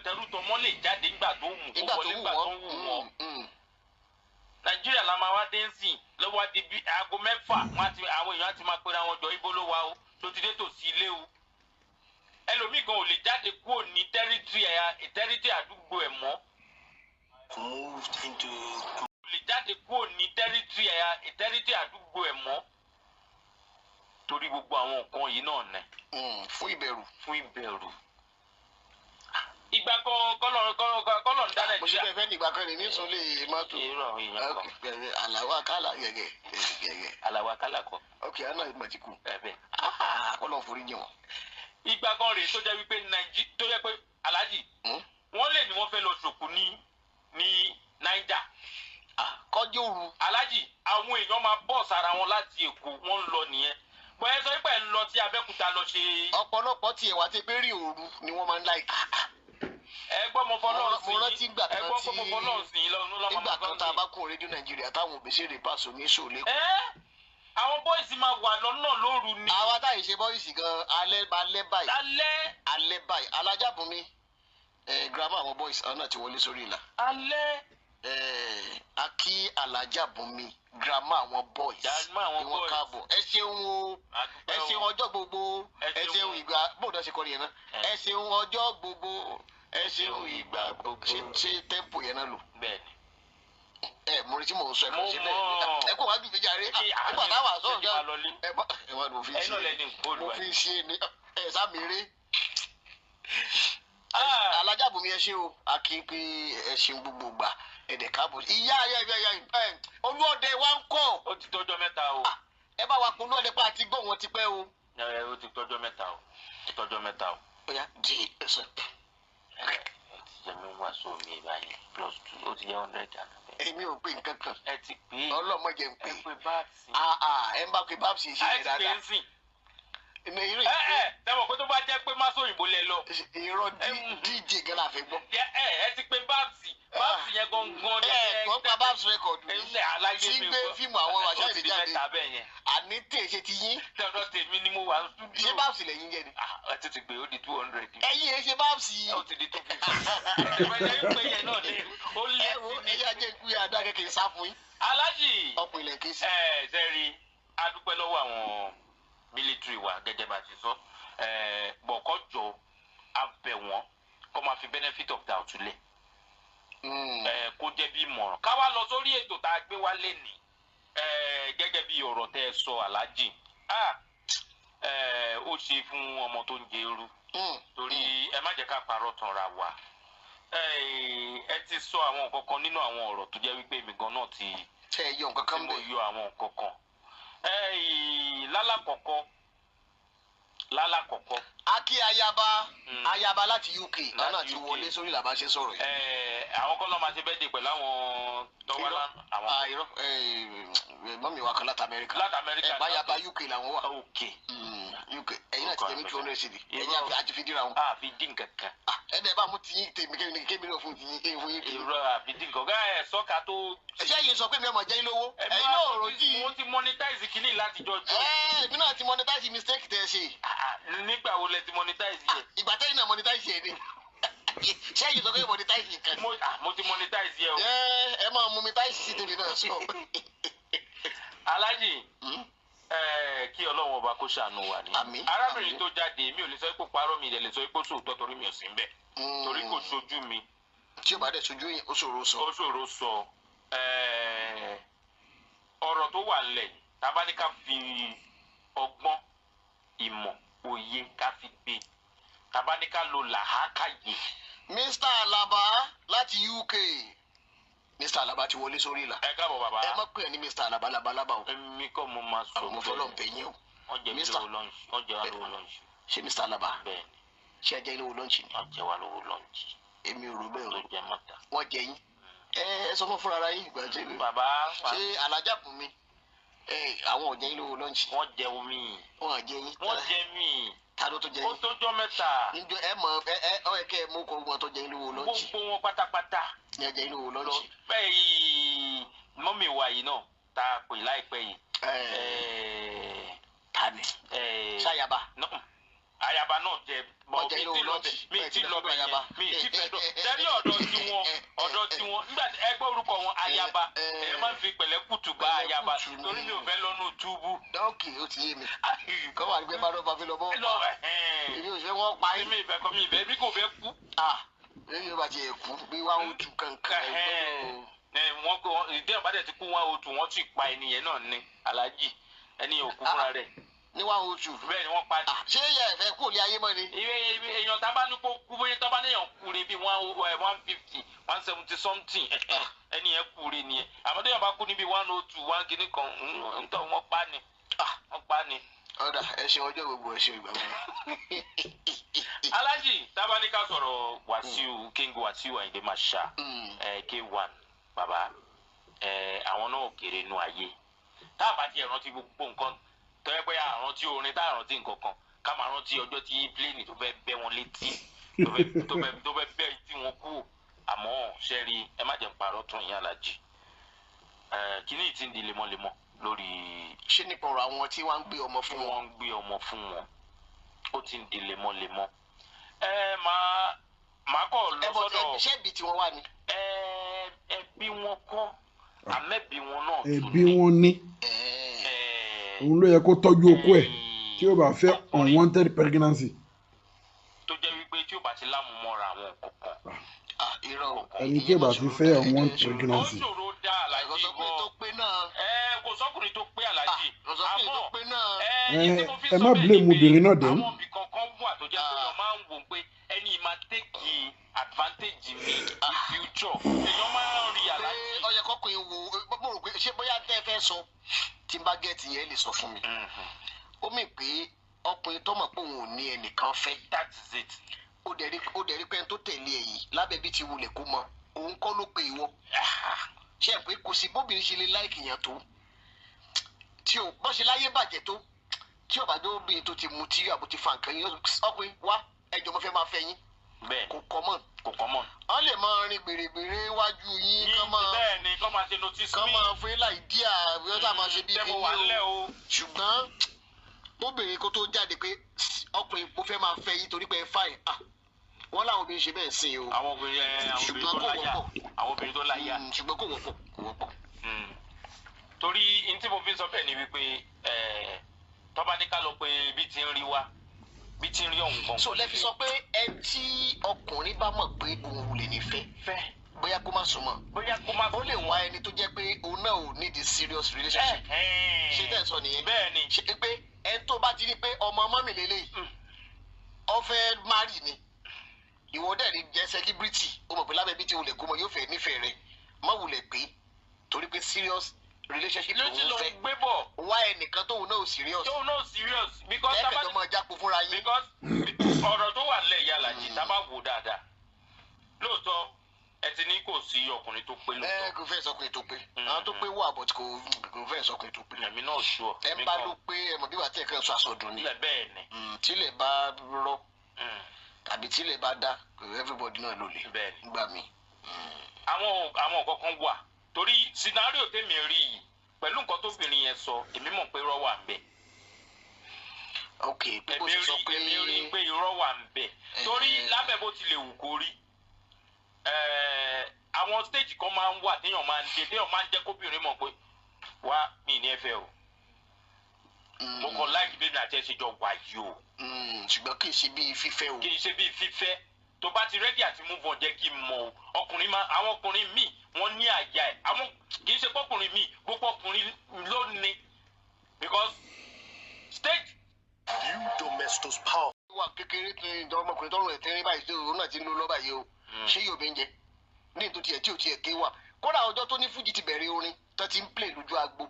tẹrú tọmọ lè jáde nígbà tó wù kó Nígbà tó wọlé wù nígbà tó wọ́n. wù wọ́n. Nàìjíríà la máa wá dé ń sìn lọ́wọ́ á di bí aago 6, wọ́n á ti àwọn èèyàn á ti máa pera wọn jọ, ibo ló wà o, tó ti dé tòsí ilé o. Ẹlòmíì gan ò lè jáde kúrò ní territory ẹ̀, territory àdúgbò ẹ̀ mọ́. Moved into Ò lè jáde kúrò ní territory ẹ̀, territory àdúgbò ẹ̀ mọ́, torí gbogbo àwọn nǹkan yìí náà nẹ. Fún ìbẹ̀rù. Fún ìbẹ̀rù. Ìgbà kan kọ́lọ̀ kọ́lọ̀ ń dá Mo ṣe Nàìjíríà. bẹ́ẹ̀ fẹ́ nígbà kan ní nísòlè mọ́tò. Irú àwọn èèyàn kan. Àlàó àkàlà gẹ̀gẹ̀ gẹ̀gẹ̀. Àlàó àkàlà kọ. Ok, àná ìgbà tí kú. Ẹ bẹ́ẹ̀. Kọ́lọ̀ forí jìn wọ́n. Ìgbà kan rèé tó jẹ́ wípé tó jẹ́ pé aláàjì, wọ́n lè ní wọ́n fẹ́ lọ ṣòkú ní Niger. Kọjú òru. Aláàjì, àwọn èèyàn máa bọ̀ sára wọn láti Èkó, wọ́n ń lọ nìyẹn. Bọ́ ẹ sọ pé ẹ ń lọ sí Abẹ́òkúta lọ ṣe. Ọ̀pọ̀lọpọ̀ tiẹ̀ wá ti pé rí òru ni wọ́n máa ń like. Ẹ gbọ́, mo fọlọ́ sí Mo rántí ìgbà ẹ kan gbọ́ pé mo fọlọ́ sí yín lọ́nà lọ́mọ. Nígbà kan tá a bá kún rédíò Nàìjíríà, táwọn òbí ṣeré pàṣọ ní ṣòlè. Ẹ àwọn boys máa wà lọ́nà lóru ni. Àwa táyì ṣe boys gan, alẹ́ alẹ́ báyìí. Alẹ́. Alẹ́ báyìí, alájàbùnmi ẹ girama, àwọn boys, àwọn náà ti wọlé sórí ìlà. Alẹ́. Ẹ akí alájàbùnmi girama, àwọn boys. Girama àwọn Ni wọ́n boys. káàbọ̀, ẹ ṣeun o. Àdúpẹ́ Ẹ o. ṣeun ọjọ́ gbogbo. Ẹ Ẹ ṣeun. ṣeun ìgbà bóun náà ṣe kọ́ nìyẹn náà. Ẹ. Ẹ ṣeun ọjọ́ gbogbo, ẹ ṣeun ìgbà gbogbo. Ṣe tempo yẹn náà lò? Bẹ́ẹ̀ni. Ẹ mo rí tí mò ń sọ, ẹ kò Mo ṣe bẹ́ẹ̀. mọ̀. Ẹ kó wájú mi jàre. Nígbà táwa sọ̀rọ̀ Ṣé kí n máa lọlé? ẹ bá ẹ wá, mo fi Ẹ̀yin ṣe náà lẹni nǹkan mo olùwà. fi ṣe ni ẹ sábìrì. Ah! Alájàbùnmi, ẹ ṣé o, akin pé ẹ ṣeun gbogbo gbà, ẹdẹ káàbọ̀. Ìyá ẹ ẹ ẹ ẹ Olúọdẹ wa ń kọ́? Ó ti tọ́jọ́ 3 o. Ẹ bá wa kun olúọdẹ pa àti gbọ́ wọn ti pẹ́ o. Ẹ ó ti tọ́jọ́ 3 o. Ó tọ́jọ́ 3 o. Ó yá, di ẹsẹ̀. Ẹ ti jẹ mí wá sómi báyìí, plus two, ó ti jẹ́ 100 àná bẹ́ẹ̀. Èmi ò pé nǹkan kan. Ẹ ti pè é. Ọlọ́mọdé ń pè. Ẹ pé báàsì. Ah ah, ẹ ń bá pé báàsì ṣe Ẹ yẹn ti pè é dáadáa. ń sìn. Ní eré. Ẹ ẹ tẹ́wọ̀n pé tó bá jẹ́ pé má sóyìnbó lẹ lọ. Irọ́, DJ gan la fẹ́ gbọ́. Ẹ ti pé báàsì, báàsì yẹn gangan. Ẹ gbọ́n pa Babs record Ẹ ń lẹ̀ aláyé tí ń mi gbé gbọ́. fíìmù àwọn Ó Wàṣáì ti di jáde. 3 bẹ́ẹ̀ yẹn. Àní tè ṣe ti yín. Tọ́dọ̀ tèmi ni mo wà ní studio. Ṣé Babs lẹ́yìn jẹ ni? Ah, ẹ ti ti gbé, ó di 200. Ẹ̀yin ẹ ṣe Babs. Ó ti di 250. Ẹ pé yẹn náà ni ó lé Ẹ wo, sí ni. ẹyẹ ajé ikú yà dá kékeré sá fún yín. Alájì. Ọ̀pọ̀ ilẹ̀ kìí sí. Ẹ sẹ́rí, a dúpẹ́ lọ́wọ́ àwọn military wa gẹ́gẹ́ bá a ti sọ. Ẹ bọ̀kọ́ jọ, a bẹ̀ wọ́n kó máa fi benefit of doubt lẹ̀. Ẹ kó jẹ́ bí ìmọ̀ràn. Ká wá lọ sórí ètò tá a gbé wá lénìí. Ẹ gẹ́gẹ́ bí ọ̀rọ̀ tẹ́ ẹ sọ, alájì. Ah, ẹ ó ṣe fún ọmọ tó ń jẹ eru, torí ẹ má jẹ́ ká parọ́ tanra wa. Ẹ ti sọ àwọn nǹkan kan nínú àwọn ọ̀rọ̀ tó jẹ́ wípé èmi gan náà ti Tẹ ẹ yọ nǹkan tí kan mo bẹ̀. yọ àwọn nǹkan kan. Lálàkọ̀kọ́ Akí ayaba, ayaba láti UK, àwọn náà Láti ti UK. wọlé sórí làbá ṣe sọ̀rọ̀ yìí. Àwọn kan náà máa ṣe birthday pẹ̀lú àwọn tọ́wálá Irọ́. àwọn Ah, irọ́, mummy wa kan láti Amẹ́ríkà. Láti Amẹ́ríkà. Ẹ bá ayaba UK làwọn wà. Ok. UK, ẹ̀yin náà ti tẹ̀mí 200 cedi, ẹ̀yin àti fi díra wọn. A fi dín kankan. Ẹ̀dẹ̀ bá mú tiyín tèmi kémi náà fún tiyín kémi fún yín tèmi. Irọ́, àfi dín kankan ẹ̀ sọ́ka tó. Ẹ̀ṣẹ́ yìí sọ pé mi ọmọ jẹ́ yín lówó, ẹ̀yin náà rò jí. Mo ti monetize kínní láti jọjọ. Ẹ èmi náà ti monetize mistake tẹ́ ẹ ṣe. Nígbà wo lẹ ti monetize yẹ? Ìgbà tẹ́yìn náà monetize yẹ ni. Ṣé yìí sọ pé monetize nǹkan? Mo ti monetize yẹ o. Ẹ máa mú mi táìsì sí tèmi náà sọ. Alájì, kí Ọlọ́run ọba kó ṣàánú wa ni. Àmín. Arábìnrin tó jáde, mi ò lè sọ pé parọ́, mi ì lè sọ pé sóòótọ́ torí mi ò sí níbẹ̀, torí kò ṣojú mi. Tí o bá dẹ̀ sojú yẹn, ó ṣòro sọ. Ó ṣòro sọ. Ọ̀rọ̀ tó wà lẹ̀, tá bá ní ká fi ọgbọ́n, ìmọ̀, òye ká fi gbé, tá bá ní ká lo làákàyè. Mr. Alaba láti UK, Mr. Alaba ti wọlé sórí ìlà. Ẹ káàbọ̀, bàbá. Ẹ má pè é ní Mr. Alaba labalábá o. Èmi kọ́ mo máa sọ. Mo fọlọ́ bẹ̀ yín o. Wọ́n jẹ mí lówó lunch, wọ́n jẹ wá lówó lunch. Ṣé Mr. Alaba? Bẹ́ẹ̀ ni. Ṣé ẹ jẹ́ ilé wo lunch ni? Wọ́n jẹ wá lówó lunch. Èmi ò rò bẹ́ẹ̀ o. Tó jẹ mọ́ta. Wọ́n jẹ yín? Ẹ sọ fún fúnra yín ìgbà tí. Bàbá. Ṣé alájà bùn mi ẹ, àwọn ò jẹ yín lówó lunch? Wọ́n jẹ omi. Wọ́n à jẹ yín? Wọ́n jẹ mí. Ta ló tó jẹ yín? Ó tójọ́ mẹ́ta. Níjọ ẹ mọ ẹ ẹ ọ ẹ kẹ ẹ mú kọ wọn tó jẹ yín lówó lunch. Gbogbo wọn pátápátá. Ní ẹ jẹ yín lówó lunch. Bẹ́ẹ̀ mummy wa yìí náà tá a pè láìpẹ́ yìí. Ta ni? Ṣáyaba? Ayaba náà jẹ bọ, mi ti lọ bẹ, mi ti lọ bẹ yẹn, mi ti fẹ́ dọ tẹ́lí ọ̀dọ̀ tiwọn, ọ̀dọ̀ tiwọn. Nígbà tí ẹ gbọ́ orúkọ wọn, ayaba, èèyàn máa ń fi pẹ̀lẹ́ kùtù bá ayaba torí mi ò fẹ́ lọ́nù túbú. Dọ́ọ̀kì, ó ti yé mi kọ́ wà ní pé bá lọ́ọ́ fi lọ bọ́ èmi ò fẹ́ wọ́n pa yín. Mi ìfẹ́ kọ́, mi ìfẹ́, mi kò fẹ́ kú. Èmi ò bá ti kú bí wàá ó tu kankan. Wọ́n kò ìdí ẹ̀ bá dẹ̀ ti kú wọn ó tu, wọ́n sì pa ẹnìyẹn náà ní alájì, ẹni òkú fúnra rẹ̀. Ní 102. Bẹ́ẹ̀ ni wọ́n pa ní. Ṣé yẹ ẹ fẹ́ kó lé ayé mọ́ ni? Èèyàn tá a bá ní kó kú, bóyá tá a bá ní èèyàn kú re bíi 150, 170 something, ẹni yẹn kú re nìyẹn. Àmọ́ tó yàn bá kú níbi 102, one kìíní kan ntọ́, wọ́n pa ni, wọ́n pa ni. Ọ̀dà, ẹ ṣe ọjọ́ gbogbo, ẹ ṣe ìgbà gbogbo. Alájì, tá a bá ní ká sọ̀rọ̀ Wàsíù, King Wàsíù Àyìndé Marshal, K1 bàbá, àwọn náà kéré nu ayé. Tá a bá tiẹ̀ rántí gbogbo nǹkan tọ́yẹ́ pé àrántí orin, tá àrántí nǹkan kan, ká máa rántí ọjọ́ tí plane tó fẹ́ bẹ́ wọn létí, tó fẹ́ bẹ́ tí wọ́n kú. Àmọ́ ṣẹ́rí, ẹ má jẹ́ parọ́ tún yín, alájì, kíní tí ń di lemọ́lemọ́ lórí. Ṣé nípa ọ̀rọ̀ àwọn tí wọ́n ń gbé ọmọ fún wọn? Wọn ń gbé ọmọ fún wọn, ó ti ń di lemọ́lemọ́. Ẹ máa kọ́ lọ sọ́dọ̀. Ṣé ibi tí wọ́n wà ní? Ẹbí wọn kọ́, àmẹ́bí wọn náà tún ní. Ẹbí wọn ní òun ló yẹ kó tọ́jú okó ẹ̀ tí ó bá fẹ́ unwanted pregnancy. Tó jẹ́ wípé tí ó bá ti lámùmọ́ra àwọn kọ̀ọ̀kan. Ẹni tí ó bá ti fẹ́ unwanted pregnancy. Ó ṣòro dá, alájí bọ́. Tó pé náà. Ẹ kò sọ́kùnrin tó pé, alájí. Àmọ́ ẹ má blame obìnrin náà dẹ̀. Àwọn ibì kankan wà tó jẹ́ pé wọ́n máa ń wò pé ẹni máa take advantage mi in future. Èèyàn máa ń rí, alájí. Ó yẹ kọkùnrin wo, mo rò pé ṣé bóyá tẹ́ ẹ fẹ́ sọ, tí n bá get yẹn, lè sọ fún mi. Ó mì pé ọkùnrin tó mọ̀ pé òun ò ní ẹnìkan fẹ́. That is it. Ó dẹ̀ rí pé ẹni tó tẹ̀lé ẹ yìí, lábẹ́ bí ti wulẹ̀ kó mọ, òun kọ́ ló pe ìwọ. Ṣe é pé kò sí bóbìnrin ṣe lè like yẹn tó, tí o bọ́ ṣe láyé bàjẹ́ tó, tí ọba tó obìnrin tó ti mutí àbò ti fa nǹkan yín, ọkùnrin wá ẹjọ́ mo fẹ́ máa fẹ́ yín. Bẹ́ẹ̀. Kò kọ́ mọ̀. Kò kọ́ mọ̀. Wọ́n lè máa rin gbèrègbèrè wájú yín, kán máa Bẹ́ẹ̀ ni, kán máa ṣe notice kán me. máa fún yín láì díà, wọ́n sá máa ṣe bí Tẹ́ mo wà nílẹ̀ o. Ṣùgbọ́n obìnrin kó tó jáde pé ọkùnrin mo fẹ́ máa fẹ́ yín torí pé ẹ fine, ah, wọ́n láwọn obìnrin ṣe bẹ́ẹ̀ sìn o. Àwọn obìnrin ẹ, àwọn obìnrin tó Ṣùgbọ́n kò láyà. wọ́pọ̀. Àwọn obìnrin tó láyà. Ṣùgbọ́n kò wọ́pọ̀, kò wọ́pọ̀. Torí n tí mo fi sọ bẹ́ẹ̀ ni wípé tọ́ba ní ká lọ pé bí ti ń rí wa, bí ti ń rí ọ̀hún gan. So lẹ́fi sọ pé ẹ tí ọkùnrin bá mọ̀ pé òun ò lè ní fẹ́ fẹ́, bóyá kó má súnmọ́. Bóyá kó má. Ó lè wá ẹni tó jẹ́ pé òun náà ò need serious relationship. Ṣé tẹ̀ sọ nìyẹn? Bẹ́ẹ̀ ni. Ṣe pé ẹni tó bá ti rí pé ọmọ ọmọ mi lélẹ́yìí, ó fẹ́ marry ni, ìwọ dẹ̀ ní jẹ́ celebrity, ó mọ̀ pé lábẹ́ bí ti wulẹ̀ kó mọ yóò fẹ́ nífẹ̀ẹ́ rẹ̀, má wulẹ̀ pé torí pé serious relationship Ló ti òun lọ fẹ́ gbé bọ̀. Wá ẹnìkan tóun náà ò serious. Tóun náà serious because ẹ̀ẹ́dẹ̀jọ́ máa jápo fúnra yín. Because ọ̀rọ̀ tó wà nílẹ̀ yìí, Àlàjì, tá a bá wò dáadáa lóòótọ́ ẹ ti ní kò sí ọkùnrin tó pé Ẹ lóòótọ́. kò fẹ́ sọkùnrin tó pé. Àwọn tó pé wà, but kò fẹ́ sọkùnrin tó pé. Èmi náà sure. Ẹ ń bá ló pé, ẹ mọ̀ bí wàá tẹ̀ kàn sọ àsọdùn ni. Bẹ́ẹ̀ ni. Tílẹ̀ bá rọ tàbí tílẹ̀ bá dá, everybody náà ló lè Bẹ́ẹ̀ ni. gbà mí. Àwọn nǹkan kan wà, torí scenario tèmi rí yìí pẹ̀lú nǹkan tóbìnrin yẹn sọ, èmi mọ̀ pé irọ́ wà ń bẹ̀. Ok, pé bó Èmi ṣe sọ rí pé èmi rí pé irọ́ wà ń bẹ̀, torí lábẹ́ bó ti lè wù kó rí, àwọn stage kan máa ń wà téèyàn máa ń dé, téèyàn máa ń jẹ́ kóbìnrin mọ̀ pé, wá, mi ní ẹ fẹ́ o, mo kàn like bí mi àti ẹ ṣe jọ wà yìí o. Ṣùgbọ́n kì í ṣe bíi fífẹ́ o. Kì í ṣe bíi fífẹ́. Tó bá ti ready àti move on, jẹ́ kí n mọ̀ o. Ọkùnrin máa, àwọn ọkùnrin míì, wọ́n ní àyà ẹ̀. Àwọn kì í ṣe pọ́kùnrin míì, gbogbo ọkùnrin ló ní, because stage New Domestos Power. Wà kékeré tó ń dán ọmọkùnrin tọrùn ẹ̀ tẹ́rín báyìí, tó òun náà ti ń lo lọ́ba yìí o. Ṣé yóò bí ń jẹ ní ètò tiẹ̀ tí ò tiẹ̀ ké wà? Kódà ọjọ́ tó ní fújì ti bẹ̀rẹ̀ orin tó ti ń play lójú agbo,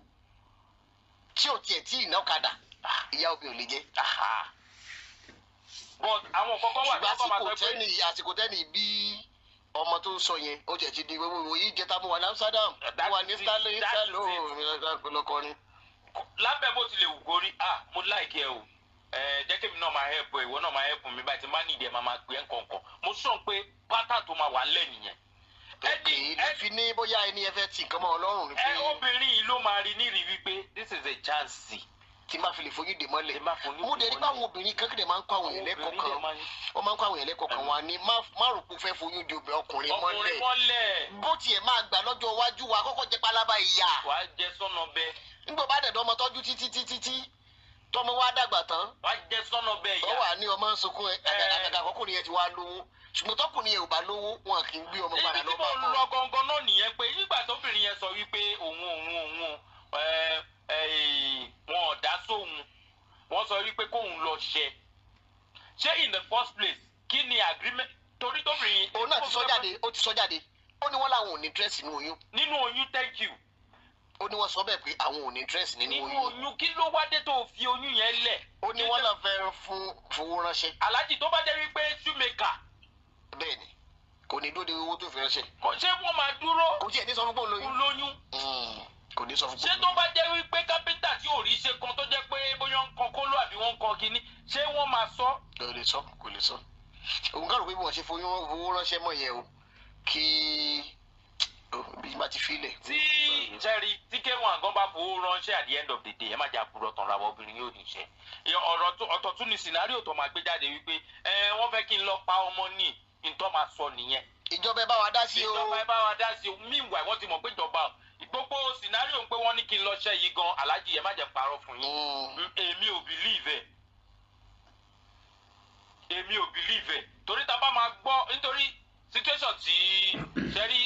tí ò tiẹ̀ tí ìná ọ̀kadà, ìyá obìnrin ò lè jẹ́. Aha. But àwọn kọ̀ọ̀kan wà Ṣùgbọ́n tí wọ́n máa àsìkò sọ pé tẹ́ni, àsìkò tẹ́ni bí ọmọ tó ń sọ yẹn, ó tiẹ̀ ti di gbogbo yìí jẹta. Mo wà ní Amsterdam, mo wà ní That is it. Stanley That is Stanley lọkọrin. Lábẹ́ bó ti lè wù kó rí, ah, mo like ẹ o, ẹ jẹ́ kí èmi náà máa help ẹ, ìwọ náà máa help mi báyìí, tí n bá ní ìdí ẹ, máa pè é nǹkankan. Mo sọ pé pátá tó máa wà ńlẹ̀ nìyẹn. Ok, Ẹni lè fi ní bóyá ẹni ẹ fẹ́ ti nǹkan mọ́ Ọlọ́run ni ẹ pé obìnrin yìí ló máa rí nírìí wípé this is a chance. Tí n bá fi lè fojú dè mọ́lẹ̀. Tí n bá fojú Mo dẹ̀ dè rí pé àwọn obìnrin kan kéde máa ń kọ́ àwọn èèyàn lẹ́kọ̀ọ́ Obìnrin kan. dẹ̀ máa ń- Wọ́n máa ń kọ́ àwọn èèyàn lẹ́kọ̀ọ́ kan, wọn ni má rò pé ó fẹ́ foyún di obìnrin ọkùnrin ọkùnrin mọ́lẹ̀, mọ́lẹ̀, bó tiẹ̀ máa gbà lọ́jọ́ iwájú wa, kọ́kọ́ jẹ́ pálábá ìyá. Wàá jẹ sọ́nà bẹ́ẹ̀. Nígbà bá dẹ̀dọ̀ ọmọ tọ́jú títí títí tí tọmọ wa dàgbà tán, Wàá jẹ sọ́nà bẹ́ẹ̀ ó yá. wà ní ọmọ ń sunkún ẹ. Àgàgà kọkùnrin yẹn ti wá lówó, ṣùgbọ́n tọkùnrin yẹn ò bá lówó, wọn kì í gbé ọmọ padà Ibi tí lọ́ba mo ń mọ́. lọ gangan náà nìyẹn, pé nígbà tóbìnrin yẹn sọ wípé òun òun òun ẹ ẹ wọn ò dá sóhun, wọn sọ wípé kóun lọ ṣe ṣé in the first place, kí ni agreement? Torí tóbìnrin Òun náà ti sọ jáde, ó ti sọ jáde, ó ní wọ́n làwọn ò ní interest nínú oyún. Nínú oyún, thank you. Ó ní wọ́n sọ bẹ́ẹ̀ pé àwọn ò ní interest nínú Nínú oyún. oyún, kí ló wá dé tó fi oyún yẹn lẹ̀? Ó ní wọ́n náà fẹ́ fún fowó ránṣẹ́. Aláàjì, tó bá jẹ́ wípé shoemaker, Bẹ́ẹ̀ ni, kò ní dóde owó tó fi ránṣẹ́. Kò ṣé wọ́n máa dúró Kò tiẹ̀ ní sọ fún pé òun lóyún. Lóyún. Kò ní sọ fún pé Ṣé òun tó bá jẹ́ wípé kápẹ́ńtà tí ò rí ṣe kan, tó jẹ́ pé bóyá ń kan kóló àbí wọ́n ń kan kínní, ṣé wọ́n máa sọ? Kò lè sọ, kò lè sọ. Òun kàrò pé bí wọ́n ṣe foyún fowó ránṣẹ́ mọ́ yẹn o, kí o bí bá ti filẹ̀. Tí sẹ́rí tí K1 gan bá fowó ránṣẹ́, at the end of the day, ẹ má jà purọ́ tán ra wọ, obìnrin yóò ní iṣẹ́. Ọ̀rọ̀ ọ̀tọ̀ tún ni scenario tó máa gbé jáde wípé ẹ wọ́n fẹ́ kí n lọ pa ọmọ ní ntọ́ máa sọ nìyẹn. Ìjọba, ẹ bá wa dá sí o. Ìjọba, ẹ bá wa dá sí o. Meanwhile, wọ́n ti mọ̀ pé ìjọba gbogbo scenario ń pé wọ́n ní kí n lọ ṣẹ́ yìí gan, aláàjì, ẹ má jẹ́ parọ́ fún yín. Èmi ò believe ẹ̀, èmi ò believe ẹ̀, torí tá a bá máa gbọ́, nítorí situation tí sẹ́rí,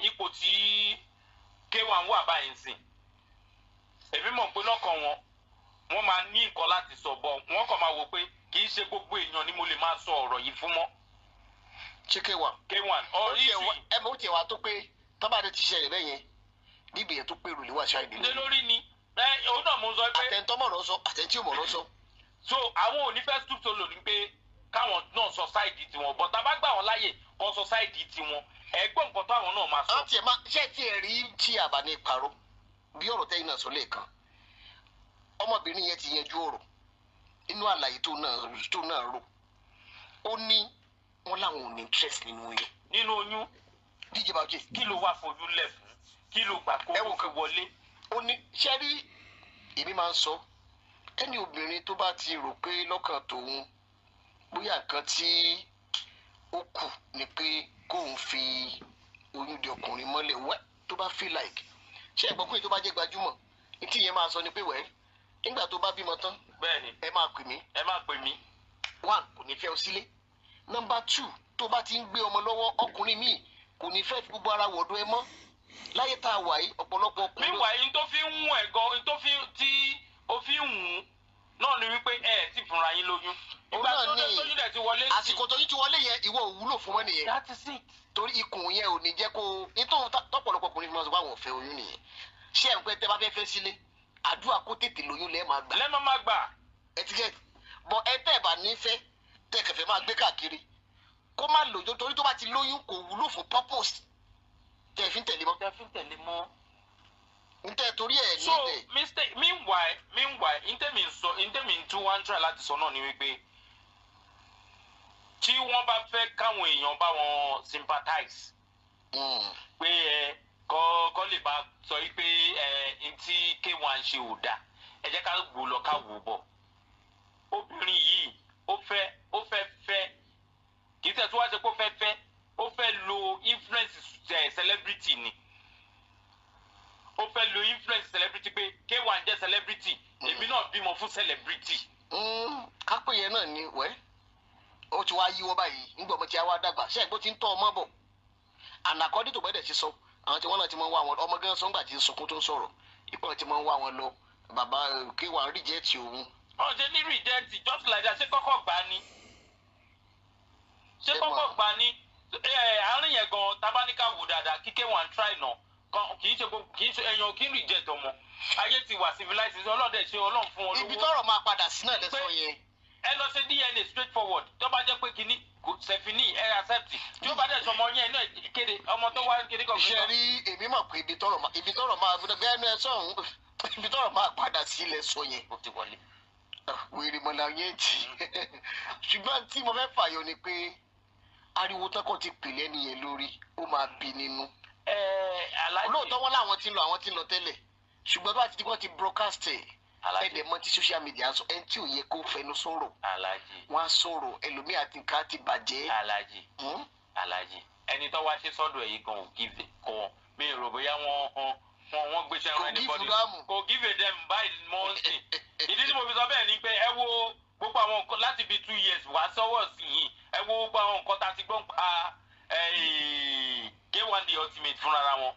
ipò tí K1 wà báyìí ń sìn, èmi mọ̀ pé lọ́kàn wọn, wọ́n máa ní nǹkan láti sọ bọ̀, wọ́n kàn máa wò pé kì í ṣe gbogbo èèyàn ni mo lè máa sọ ọ̀rọ̀ yìí fún mọ́. Ṣé K1? K1 ọ̀rí sí. Ẹ mọ̀, ó tiẹ̀ wá tó pé tọ́ba ti ṣẹlẹ̀ bẹ́ẹ̀ yẹn níbi yẹn tó pé rò lè wá ṣáà Ṣe ìdílé. lórí ni ẹ, òun náà mo sọ pé Àtẹ̀ntọ́mọ̀rọ̀ sọ, àtẹ̀ntí òmọ̀rọ̀ sọ. So àwọn ò ní fẹ́ stoop so low ní pé káwọn náà sọ side tiwọn, but tá a bá gbà wọn láàyè kó sọ side tiwọn, ẹgbọ́n nǹkan táwọn náà máa sọ. Àwọn tiẹ̀ máa ṣé tiẹ̀ rí tí a bá ní parọ́ bí ọ̀rọ̀ tẹ́yìn náà sọ lẹ́ẹ̀kan, ọmọbìnrin yẹn ti yanjú ọ̀rọ̀ inú àlàyé tó náà rò. Ó ní wọn làwọn ò ní interest nínú oyún. Nínú oyún. DJ Bauchi. Kí ló wá fojú lẹ̀ fún? Kí ló gbà kó Ẹ wò fi wọlé? Ó ní, ṣe rí, èmi máa ń sọ, ẹni obìnrin tó bá ti rò pé lọ́kàn tòun bóyá nǹkan tí ó kù ni pé kóun fi oyún di ọkùnrin mọ́lẹ̀ wẹ́, tó bá feel like, ṣé ẹ̀gbọ́n pé tó bá jẹ́ gbajúmọ̀ ní tí ìyẹn máa sọ ni pé, wẹ́, nígbà tó bá bímọ tán, Bẹ́ẹ̀ni. ẹ máa pè mí. Ẹ má pè mí. One, kò ní fẹ́ ọ sílé. Number two, tó bá ti ń gbé ọmọ lọ́wọ́, ọkùnrin míì kò ní fẹ́ fi gbogbo ara wọ̀dọ̀ ẹ mọ́. Láyé tá a wà yìí, ọ̀pọ̀lọpọ̀ ọkùnrin Meanwhile, n tó fi ń wùn ẹ̀ gan, n tó fi tí ó fi ń wùn náà ni wípé ẹ ti fúnra yín lóyún. Òun Ìgbà náà tó ní lóyún dẹ̀ ti wọlé sí. Àsìkò tó yín ti wọlé yẹn, ìwọ ò wúlò fún wọn nìyẹn. That is it. Torí ikùn yẹn ò ní jẹ́ kó nítorí tọ́pọ̀lọpọ̀ ọkùnrin fi máa sọ pé àwọn ò fẹ́ oyún nìyẹn. Ṣé ẹ̀ ń pẹ́ tẹ́ bá fẹ́ fẹ́ sílé, àdúrà kó tètè lóyún lẹ́ẹ̀ máa gbà. Lẹ́mọ̀ máa gbà. Etiquette bọ ẹ, tẹ́ ẹ bá nífẹ̀ẹ́, tẹ́ kẹfẹ́ máa gbé káàkiri, kó má lóyún, torí tó bá ti lóyún, kò wúlò fún purpose. Tẹ́ fi ń tẹ̀lé mọ́. Tẹ́ fi ń tẹ̀lé mọ́. N tẹ́ torí ẹ̀ So nílẹ̀. mistake, meanwhile ntẹ́mi ń sọ, ntẹ́mi ń tún wá ń try láti sọ náà ni wípé tí wọ́n bá fẹ́ káwọn èèyàn bá wọn sympathize pé ẹ kọ́ lè bá sọ wípé ẹ ntí K1 ṣe ò dáa, ẹ jẹ́ ká wò lọ, ká wò bọ̀. Obìnrin yìí, ó fẹ́ fẹ́, kì í tẹ̀ tó wá ṣe pé ó fẹ́ fẹ́, ó fẹ́ lo influence celebrity ni. Ó fẹ́ lo influence celebrity pé K1 jẹ́ celebrity, èmi náà bímọ fún celebrity. Kápẹ́ yẹn náà ni wẹ́, ó ti wá yíwọ́ báyìí nígbà ọmọ tí a wá dàgbà, ṣé ẹ̀gbọ́n ti ń tọ́ ọmọ bọ̀? And according to bẹ́ẹ̀ ṣe sọ, àwọn tí wọ́n náà ti máa ń wá wọn ọmọ gan sọ́ngbà tí ń sunkún tó ń sọ̀rọ̀ ipò tí máa ń wá wọn lọ, bàbá K1 reject òun. Wọ́n ṣe ní reject just like that. Ṣé kọ́kọ́ gbà ni? Ṣé Ṣé kọ́kọ́ gbà ni? Ẹ àárín yẹn gan, tabaníkà wò dáadáa, kí K1 try náà kan, kì í ṣe gbogbo, kì í ṣe èèyàn kì í reject ọmọ. Ayé ti wà civilized, ọlọ́dẹ ṣe Ọlọ́run fún wọn Ibi lówó. tọ́rọ̀ máa padà sí náà lẹ́sọ̀ yẹn. Ẹ lọ ṣe DNA straight forward. Tó bá jẹ́ pé kínní kò sẹ̀fínì, ẹ accept. Tí ó bá dẹ̀ sọmọ yẹn náà, kéde ọmọ tó wá kéde kọ̀ọ̀kan. Ṣe rí, èmi mọ̀ pé ibi tọ́rọ̀ máa bẹ́ẹ̀ ní ẹ sọ̀hún, ibi tọ́rọ̀ máa padà sí lẹ́sọ̀ yẹn. Ó ti wọlé. Wèrè mọ̀lá yẹn jì, ṣùgbọ́n tí mo fẹ́ fàyọ ni pé ariwo tọkọ ti pè lẹ́nu yẹn lórí, ó máa bí nínú. Ẹ alájì. Olóòótọ́ wọn láwọn ti ń lọ, àwọn ti ń lọ tẹ́lẹ̀, ṣùgbọ́n bá ti di wọ́n ti broadcast ẹ̀, Alájì. ẹ̀dẹ̀ mọ́ tí social media sọ, ẹni tí ò yẹ kó fẹnu sọ̀rọ̀, Alájì. wọ́n á sọ̀rọ̀, ẹlòmíì àti nǹkan á ti bàjẹ́. Alájì. Alájì, ẹni tó wá ṣe sọ́dọ̀ ẹ̀ yìí gan ò give kàn mí rò bóyá wọ́n gbéṣẹ́ Kò rán give anybody. damn. Kò give a damn báyìí mọ́ ń sìn. Ìdí tí mo fi sọ bẹ́ẹ̀ ni pé ẹ wo gbogbo àwọn nǹkan láti bíi 2 years wá sọ́wọ́ sí yìí, ẹ wo gbogbo àwọn nǹkan tá a ti gbọ́n pa K1 The Ultimate fúnra wọn.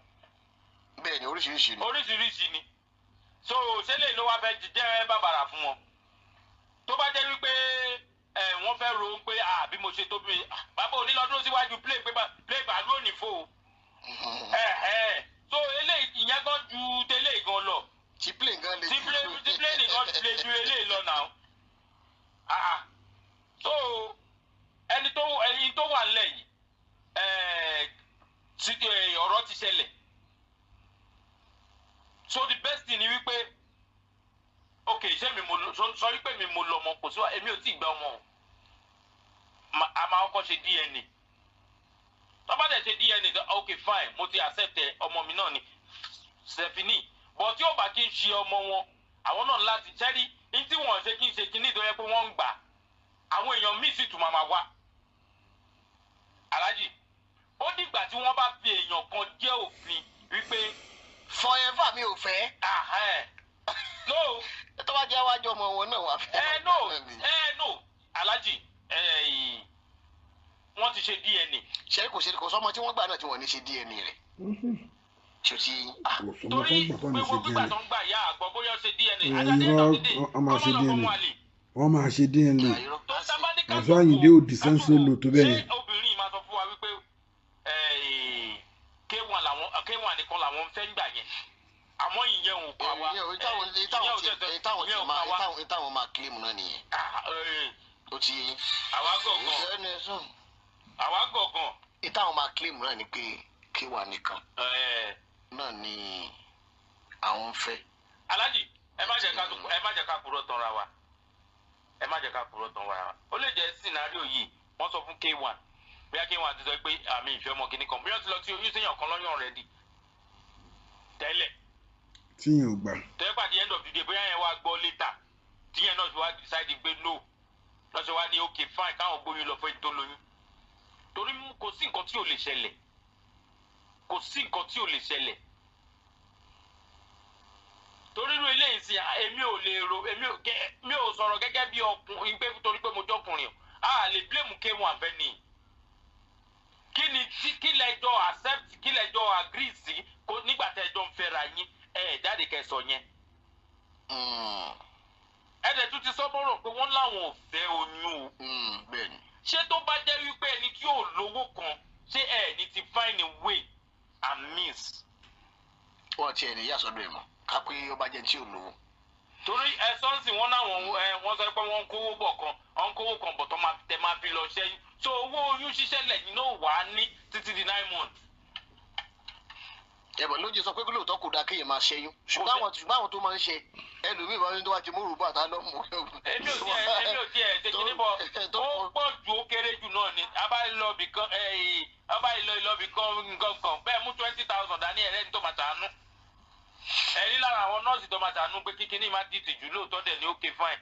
Bẹ́ẹ̀ ni, oríṣiríṣi ni. Oríṣiríṣi ni. So ṣé lè ló wá fẹ́ jẹ́ bàbàrà fún wọn? Tó bá jẹ́ wípé ẹ wọ́n fẹ́ ro pé ah, bí mo ṣe tó bí ah, bàbá onílọ́dún síwájú play pé play bàálù ò ní fò ó. Ẹ ẹ so eléyìí, ìyẹn gan ju tẹ́lẹ̀ gan lọ. Tí plane gan le. Tí plane nìkan lè ju eléyìí lọ náà. Ah ah. So ẹni tó wà nílẹ̀ yìí, ẹ ti ọ̀rọ̀ ti ṣẹlẹ̀. So the best thing ni wípé, ok, ṣé mi mo sọ wípé mi mo lọmọ, kò sí wa, èmi ò tí ì gba ọmọ o. A máa kọ́kọ́ ṣe DNA. Tó bá dẹ̀ ṣe DNA tó, ok fine, mo ti accept ẹ, ọmọ mi náà ni sefini. But tí ó bá kí n ṣe ọmọ wọn, àwọn náà láti ṣẹ́rí ní tí wọ́n ṣe kí n ṣe kíní tó yẹ pé wọ́n ń gbà, àwọn èèyàn míì sì tún máa ma wá. Alájì, ó dìgbà tí wọ́n bá fi èèyàn kan jẹ́ òfin wípé Forever mi ò fẹ́. Ahẹ́n, no. Tó bá jẹ́ wájú ọmọ wọn náà wà fẹ́. Ẹ no, ẹ no, alájì, ẹ wọ́n ti ṣe DNA. Ṣe kò ṣe kò sọmọ tí wọ́n gbà náà tí wọ́n ní ṣe DNA rẹ̀, ṣe ti Kò sọmọ tó Torí ń gbà tó ní ṣe gbogbo gbígbà DNA. tó ń gbà yá àgbọ̀ bóyá ó ṣe DNA. Ẹ, Ajáde irọ́, náà wọ́n máa ṣe kọ́mọ́ lọ DNA. fọmọ àlè. Wọ́n máa ṣe DNA. Tó sábà ní ká Wàsíù Àyìndé ò dìsẹ́ńsì lò tó bẹ́ẹ̀ yẹn. Ṣé obìnrin máa sọ fún wa wípé K1 làwọn, K1 nìkan làwọn ń fẹ́ ń gbà yẹn? Àmọ́ ìyẹn ò pa wá. Ìyẹn ò táwọn Ìyẹn ò tẹ̀- táwọn ìyẹn ti ò máa pa wá. táwọn máa claim náà nìyẹn. Ah, Ó ti yé yín. Àwa gọ̀gàn. Ẹnu ẹ sùn. Àwa gọ̀gàn. Ìtàwọn máa claim náà ni pé K1 nìkan náà ni àwọn ń fẹ́. Alájì, ẹ má jẹ́ ká purọ́ tanra wa, ẹ má jẹ́ ká purọ́ tanra wa. Ó lè jẹ́ scenario yìí wọ́n sọ fún K1, bóyá K1 ti sọ pé àmì ìfẹ́ ọmọ kìíní kan, bóyá ó ti lọ tí oyún séèyàn kan lọ́yàn rẹ̀ di tẹ́lẹ̀ Tíyẹn ò gbà. Tẹ́lẹ̀ pàdé, end of the day, bóyá yẹn wá gbọ́ later, tíyẹn náà ṣe wá decide pé no, lọ́sẹ̀ wá ní ok fine, káwọn gbóyún lọ fún ẹni tó lóyún. Torí kò sí nǹkan tí ò lè ṣẹlẹ̀, kò sí nǹkan tí ò lè ṣẹlẹ̀. Torí irú eléyìí sí, èmi ò lè ro, èmi ò kẹ, mi ò sọ̀rọ̀ gẹ́gẹ́ bí ọkùnrin pé torí pé mo jọkùnrin o, a lè blame K1 fẹ́ ni. Kí ni tí kí lẹjọ accept, kí lẹjọ agree sí kó nígbà tẹjọ ń fẹ́ra yín? Ẹ ẹ jáde kẹsọ yẹn. Ẹ dẹ̀ tún ti sọ bọ́rọ̀ pé wọ́n láwọn ò fẹ́ oyún o. Bẹ́ẹ̀ ni. Ṣé tó bá jẹ́ wípé ẹni tí ò lówó kan, ṣé ẹ ní ti find a way and means? Wọ́n ti ẹ̀ ní yàsọ́dọ̀ ẹ̀ mọ́ ká pé ó bá jẹ́ tí ò lówó. Torí ẹ sọ́ọ̀sì wọn láwọn ẹ wọ́n sọ pé wọ́n ń kówó bọ̀ kan, wọ́n ń kówó kan bọ̀ tó máa tẹ máa fi lọ ṣẹ́yún. So owó oyún ṣíṣẹ́ lẹ́yìn náà wà á ní títí di 9 months. Ẹ̀bọ̀n lójú sọ pé kí lóòótọ́ kò dáa kéèyàn máa ṣẹ́yún, ṣùgbọ́n àwọn tó máa ń ṣe ẹlòmíì máa ń tó wá ti mú rúbọ àtà lọ́mú. Èmi ò tiẹ̀ ṣe kíní bọ̀, ó pọ̀ ju ó kéré jù náà ni a bá lọ bì kan, a bá lọ ìlọ́bì kan nǹkan kan bẹ́ẹ̀ mú 20,000 dání, ẹ̀rẹ́ tó máa ṣàánú ẹ̀rí lára àwọn nọ́ọ̀sì tó máa ṣàánú pé kíkiní má dìtì jù. Lóòótọ́ dẹ̀ ní ó ké fine.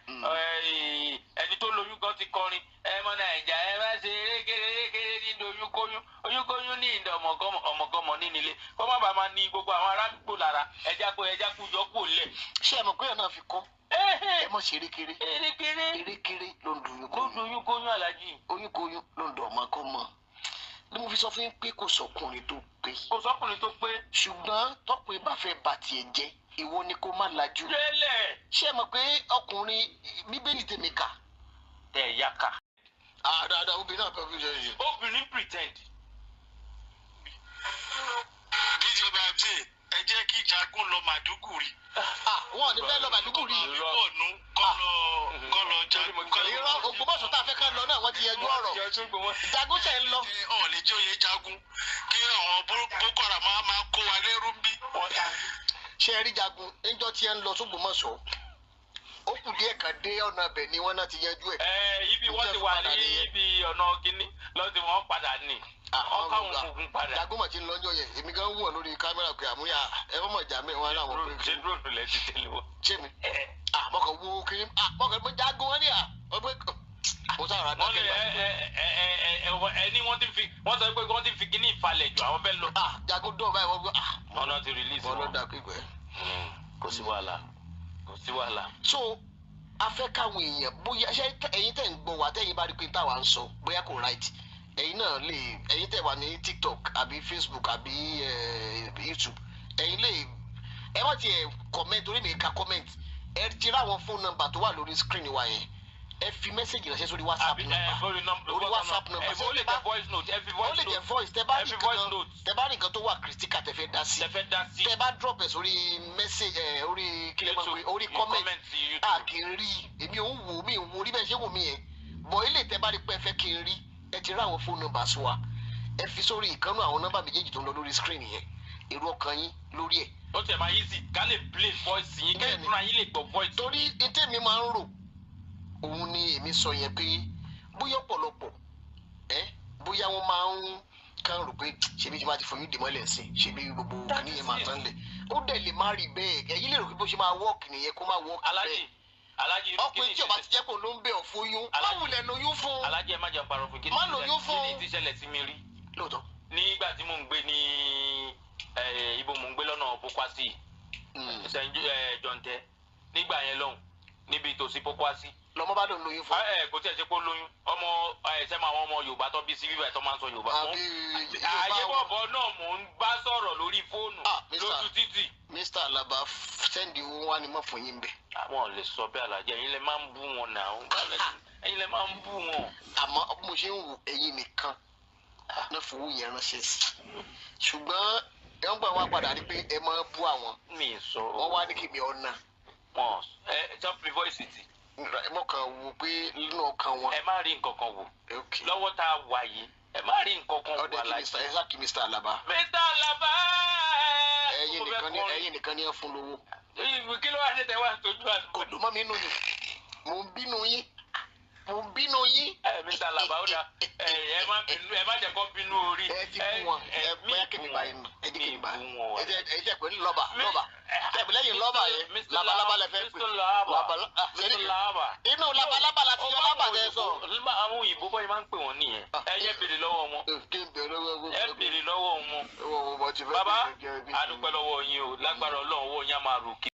Ẹni tó lóyún gan ti kọrin ẹ mọ Nàìjà, ẹ má ṣe erékeré erékeré ní oyúnkóyún oyúnkóyún ní ìdá ọmọgọmọ ọmọgọmọ nínílé kó má bàa máa ní gbogbo àwọn ará àdúgbò lára. Ẹja kó ẹja kú yọ kó lẹ̀. Ṣé ẹ mọ̀ pé ẹ̀ náà fi kọ́ ẹ mọ̀ ṣe erékeré? Erékeré. Erékeré ló ń dùn. Ló ń oyúnkóyún, alájì. Oyúnkóyún ló ń dùn ọmọkọ́mọ ni mo fi sọ fún yín pé kò sọkùnrin tó pé. Kò sọkùnrin tó pé. Ṣùgbọ́n tọkùnrin bá fẹ́ bà tiẹ̀ jẹ́, ìwọ ni kó má lajú. Lélẹ̀. Ṣé ẹ mọ̀ pé ọkùnrin Bíbélì tèmi kà? Ẹ̀ yá kà. Dáadáa, obìnrin náà fẹ́ fi ṣe ṣe. Obìnrin pretend. Díje bá jẹ, ẹ jẹ́ kí Jagun lọ Màdúgùrí. Wọn ò ní fẹ́ lọ Màdúgùrí. Bọ̀nú kọ́ lọ Jagun. Irọ́, Ògbómọ̀ṣọ́ tá a fẹ́ ká lọ náà, wọ́n ti yanjú ọ̀rọ̀ Jagun ṣe ń lọ. Ọ̀ lè jẹ́ òye Jagun kí àwọn Boko Haram máa kó wa lẹ́rú ń bí. Ṣé ẹ rí Jagun níjọ́ tí ẹ ń lọ sógbómọ̀ṣọ́, ó kù díẹ̀ kan dé ọ̀nà ibẹ̀ ni wọ́n náà ti yanjú ẹ̀. Ẹ ibi wọ́n ti wà ní ibi ọ̀nà kínní lọ́sí wọn padà ní ọkọ̀ àwọn ogun padà. Jagun mà ti ń lọ́jọ́ yẹn, èmi gan wù ọ́ lórí kámẹ́rà pé àmúyà ẹ mọ̀ mọ̀ jà mẹ́ wọn láwọn pé. Ṣé drone lẹ ti tẹ̀lé wọn? Ṣé mi mọ̀kàn wo kiri mọ̀kàn mo Jagun wọn ní à ọgbẹ́ mo sára Wọ́n lè dákẹ́. ẹ ẹ ẹ ẹ ẹ ní wọ́n ti fi, wọ́n sọ pé wọ́n ti fi kínní ìfalẹ̀ jù, àwọn fẹ́ lọ. Jagun dùn báyìí, wọ́n gbọ́. Wọ́n náà ti release wọn ló wọn. dà pípẹ́. Kò sí wàhálà, kò sí wàhálà. So a fẹ́ káwọn èèyàn, bóyá ṣé ẹ̀yin tẹ̀ ń gbọ́ wá, tẹ̀yin bá rí pé táwa ń sọ bóyá kò right, ẹ̀yin náà lè, ẹ̀yin tẹ̀ wà ní TikTok àbí Facebook àbí YouTube, ẹ̀yin lè, ẹ má tiẹ̀ comment torí mi ka comment. Ẹ ti rí àwọn phone number tó wà lórí screen wa yẹn, ẹ fi message ránṣẹ́ sórí WhatsApp Àbí ẹ number. Lórí number. Lórí WhatsApp number. Ẹ ó lè jẹ voice note, ẹ fi Ó voice lè jẹ note. voice tẹ bá Ẹ rí fi voice nǹkan note. tẹ bá rí nǹkan tó wà critical tẹ fẹ́ dá sí, Tẹ fẹ́ dá sí. tẹ bá drop ẹ sórí message ẹ, orí kílẹ̀ máa ń pè, orí comment. Comment YouTube. A kì í rí, èmi ò ń wò, mí ń wo rí bẹ́ẹ̀ ṣé wò mí yẹn bọ̀. Ilé tẹ bá rí pé ẹ fẹ́ kí n rí, ẹ ti rí àwọn phone numbers wa, ẹ fi sórí ìkànnì àwọn nọ́mbà méjèèjì tó ń lọ lórí screen yẹn, èrò ọkàn yín lórí ẹ̀. Ó tiẹ̀ máa easy ká lè play voice yín kẹ́yìn Bẹ́ẹ̀ni. fúnra yín lè gbọ́ voice. Torí ètè mi máa ń rò, òun ni èmi sọ yẹn pé bóyá ọ̀pọ̀lọpọ̀ ẹ bóyá wọ́n máa ń kàn rò pé ṣebí tí wọ́n ti foyún dè mọ́lẹ̀ sí, ṣebí gbogbo kìíní yẹn máa tán lẹ̀. Ó dẹ̀ lè má rí bẹ́ẹ̀. Ẹ̀yin lè rò pé bó ṣe máa work nìyẹn, kó má work Alájì, bẹ́ẹ̀. alájì, irú Ọkùnrin tí ó bá ti jẹ́ pé òun ló ń bẹ̀ ọ́ fóyún, má Aláàjì. wulẹ̀ lóyún fún. Alájì, ẹ má jẹ́ parọ́ fún. Kí Má lóyún fún. Kí ni ti ṣẹlẹ̀ sí mi rí? Lóòótọ́. Nígbà tí mò ń gbé ní ibo mò ń gbé lọ́nà Pokwasi, Jọ̀ǹtẹ́ nígbà yẹn lọ́hùn, níbi tòsí Pokwasi. Lọmọ bá lòun lóyún fún. Ẹ kò tí ẹ ṣe pé ó lóyún ọmọ ẹ sẹ́mu, àwọn ọmọ Yorùbá tó bí sí bíbá ẹ̀ tó máa ń sọ Yorùbá. Àbí Ààyè Yorùbá. Bọ̀bọ̀ náà mò ń bá sọ̀rọ̀ lórí fóònù Ah, Mr. lójú títì. Mr. Alaba, send owó wá ni mo fún yín bẹ́ẹ̀. Àwọn ò lè sọ bẹ́ẹ̀, alájẹ, ẹ̀yin lẹ máa ń bú wọn náà, ẹ̀yin lẹ máa ń bú wọn. Àmọ́ bí mo ṣe ń wò, ẹ̀yin nìkan náà fowó yẹn ránṣẹ́ sí, ṣùgbọ́n ẹ ń gbà wá padà rí pé ẹ máa bú àwọn. Mi sọ. Wọ́n wá ní kí mi ọ̀nà. Wọn ẹ sọ fi voice tì. Mo kàn wò pé nínú ọkàn wọn. Ẹ má rí nǹkan kan wò Ok. lọ́wọ́ tá a wà yìí, ẹ má rí nǹkan kan wò. Ọdẹ kí alájẹ. Mr. ẹ sá kí Mr. Alaba. Mr. Alaba. Ẹ̀yin nìkan ní, ẹ̀yin nìkan ní ẹ fún lówó. Kí ló wá ṣe tẹ wá tójú àdúgbò? Kò dùn mọ́ mi nínú ni, mò ń bínú yín, mò ń bínú yín. Ẹ Mr. Alaba, ó dà, ẹ má bínú, ẹ má jẹ́ kó bínú orí. Ẹ ti bú wọn, ẹ bóyá kí mi bá yín, ẹ jẹ́ kí mi bá ẹ jẹ́, ẹ jẹ́ pé lọ́ba lọ́ba tẹ̀bí lẹ́yìn lọ́ba yẹn, labalábá lẹ fẹ́ pè. Mr. Laba. Labalá. Mr. Laba. Inú labalábá la ti yọ lábà tẹ sọ. Àwọn òyìnbó bọ́ yìí máa ń pè wọ́n nìyẹn. Ẹ yẹ béèrè lọ́wọ́ wọn. Kí n bẹ̀rẹ̀ lọ́wọ́. Ẹ béèrè lọ́wọ́ wọn. Bàbá, a dúpẹ́ lọ́wọ́ yín o. Lágbára Ọlọ́run, owó yín á máa ròkè.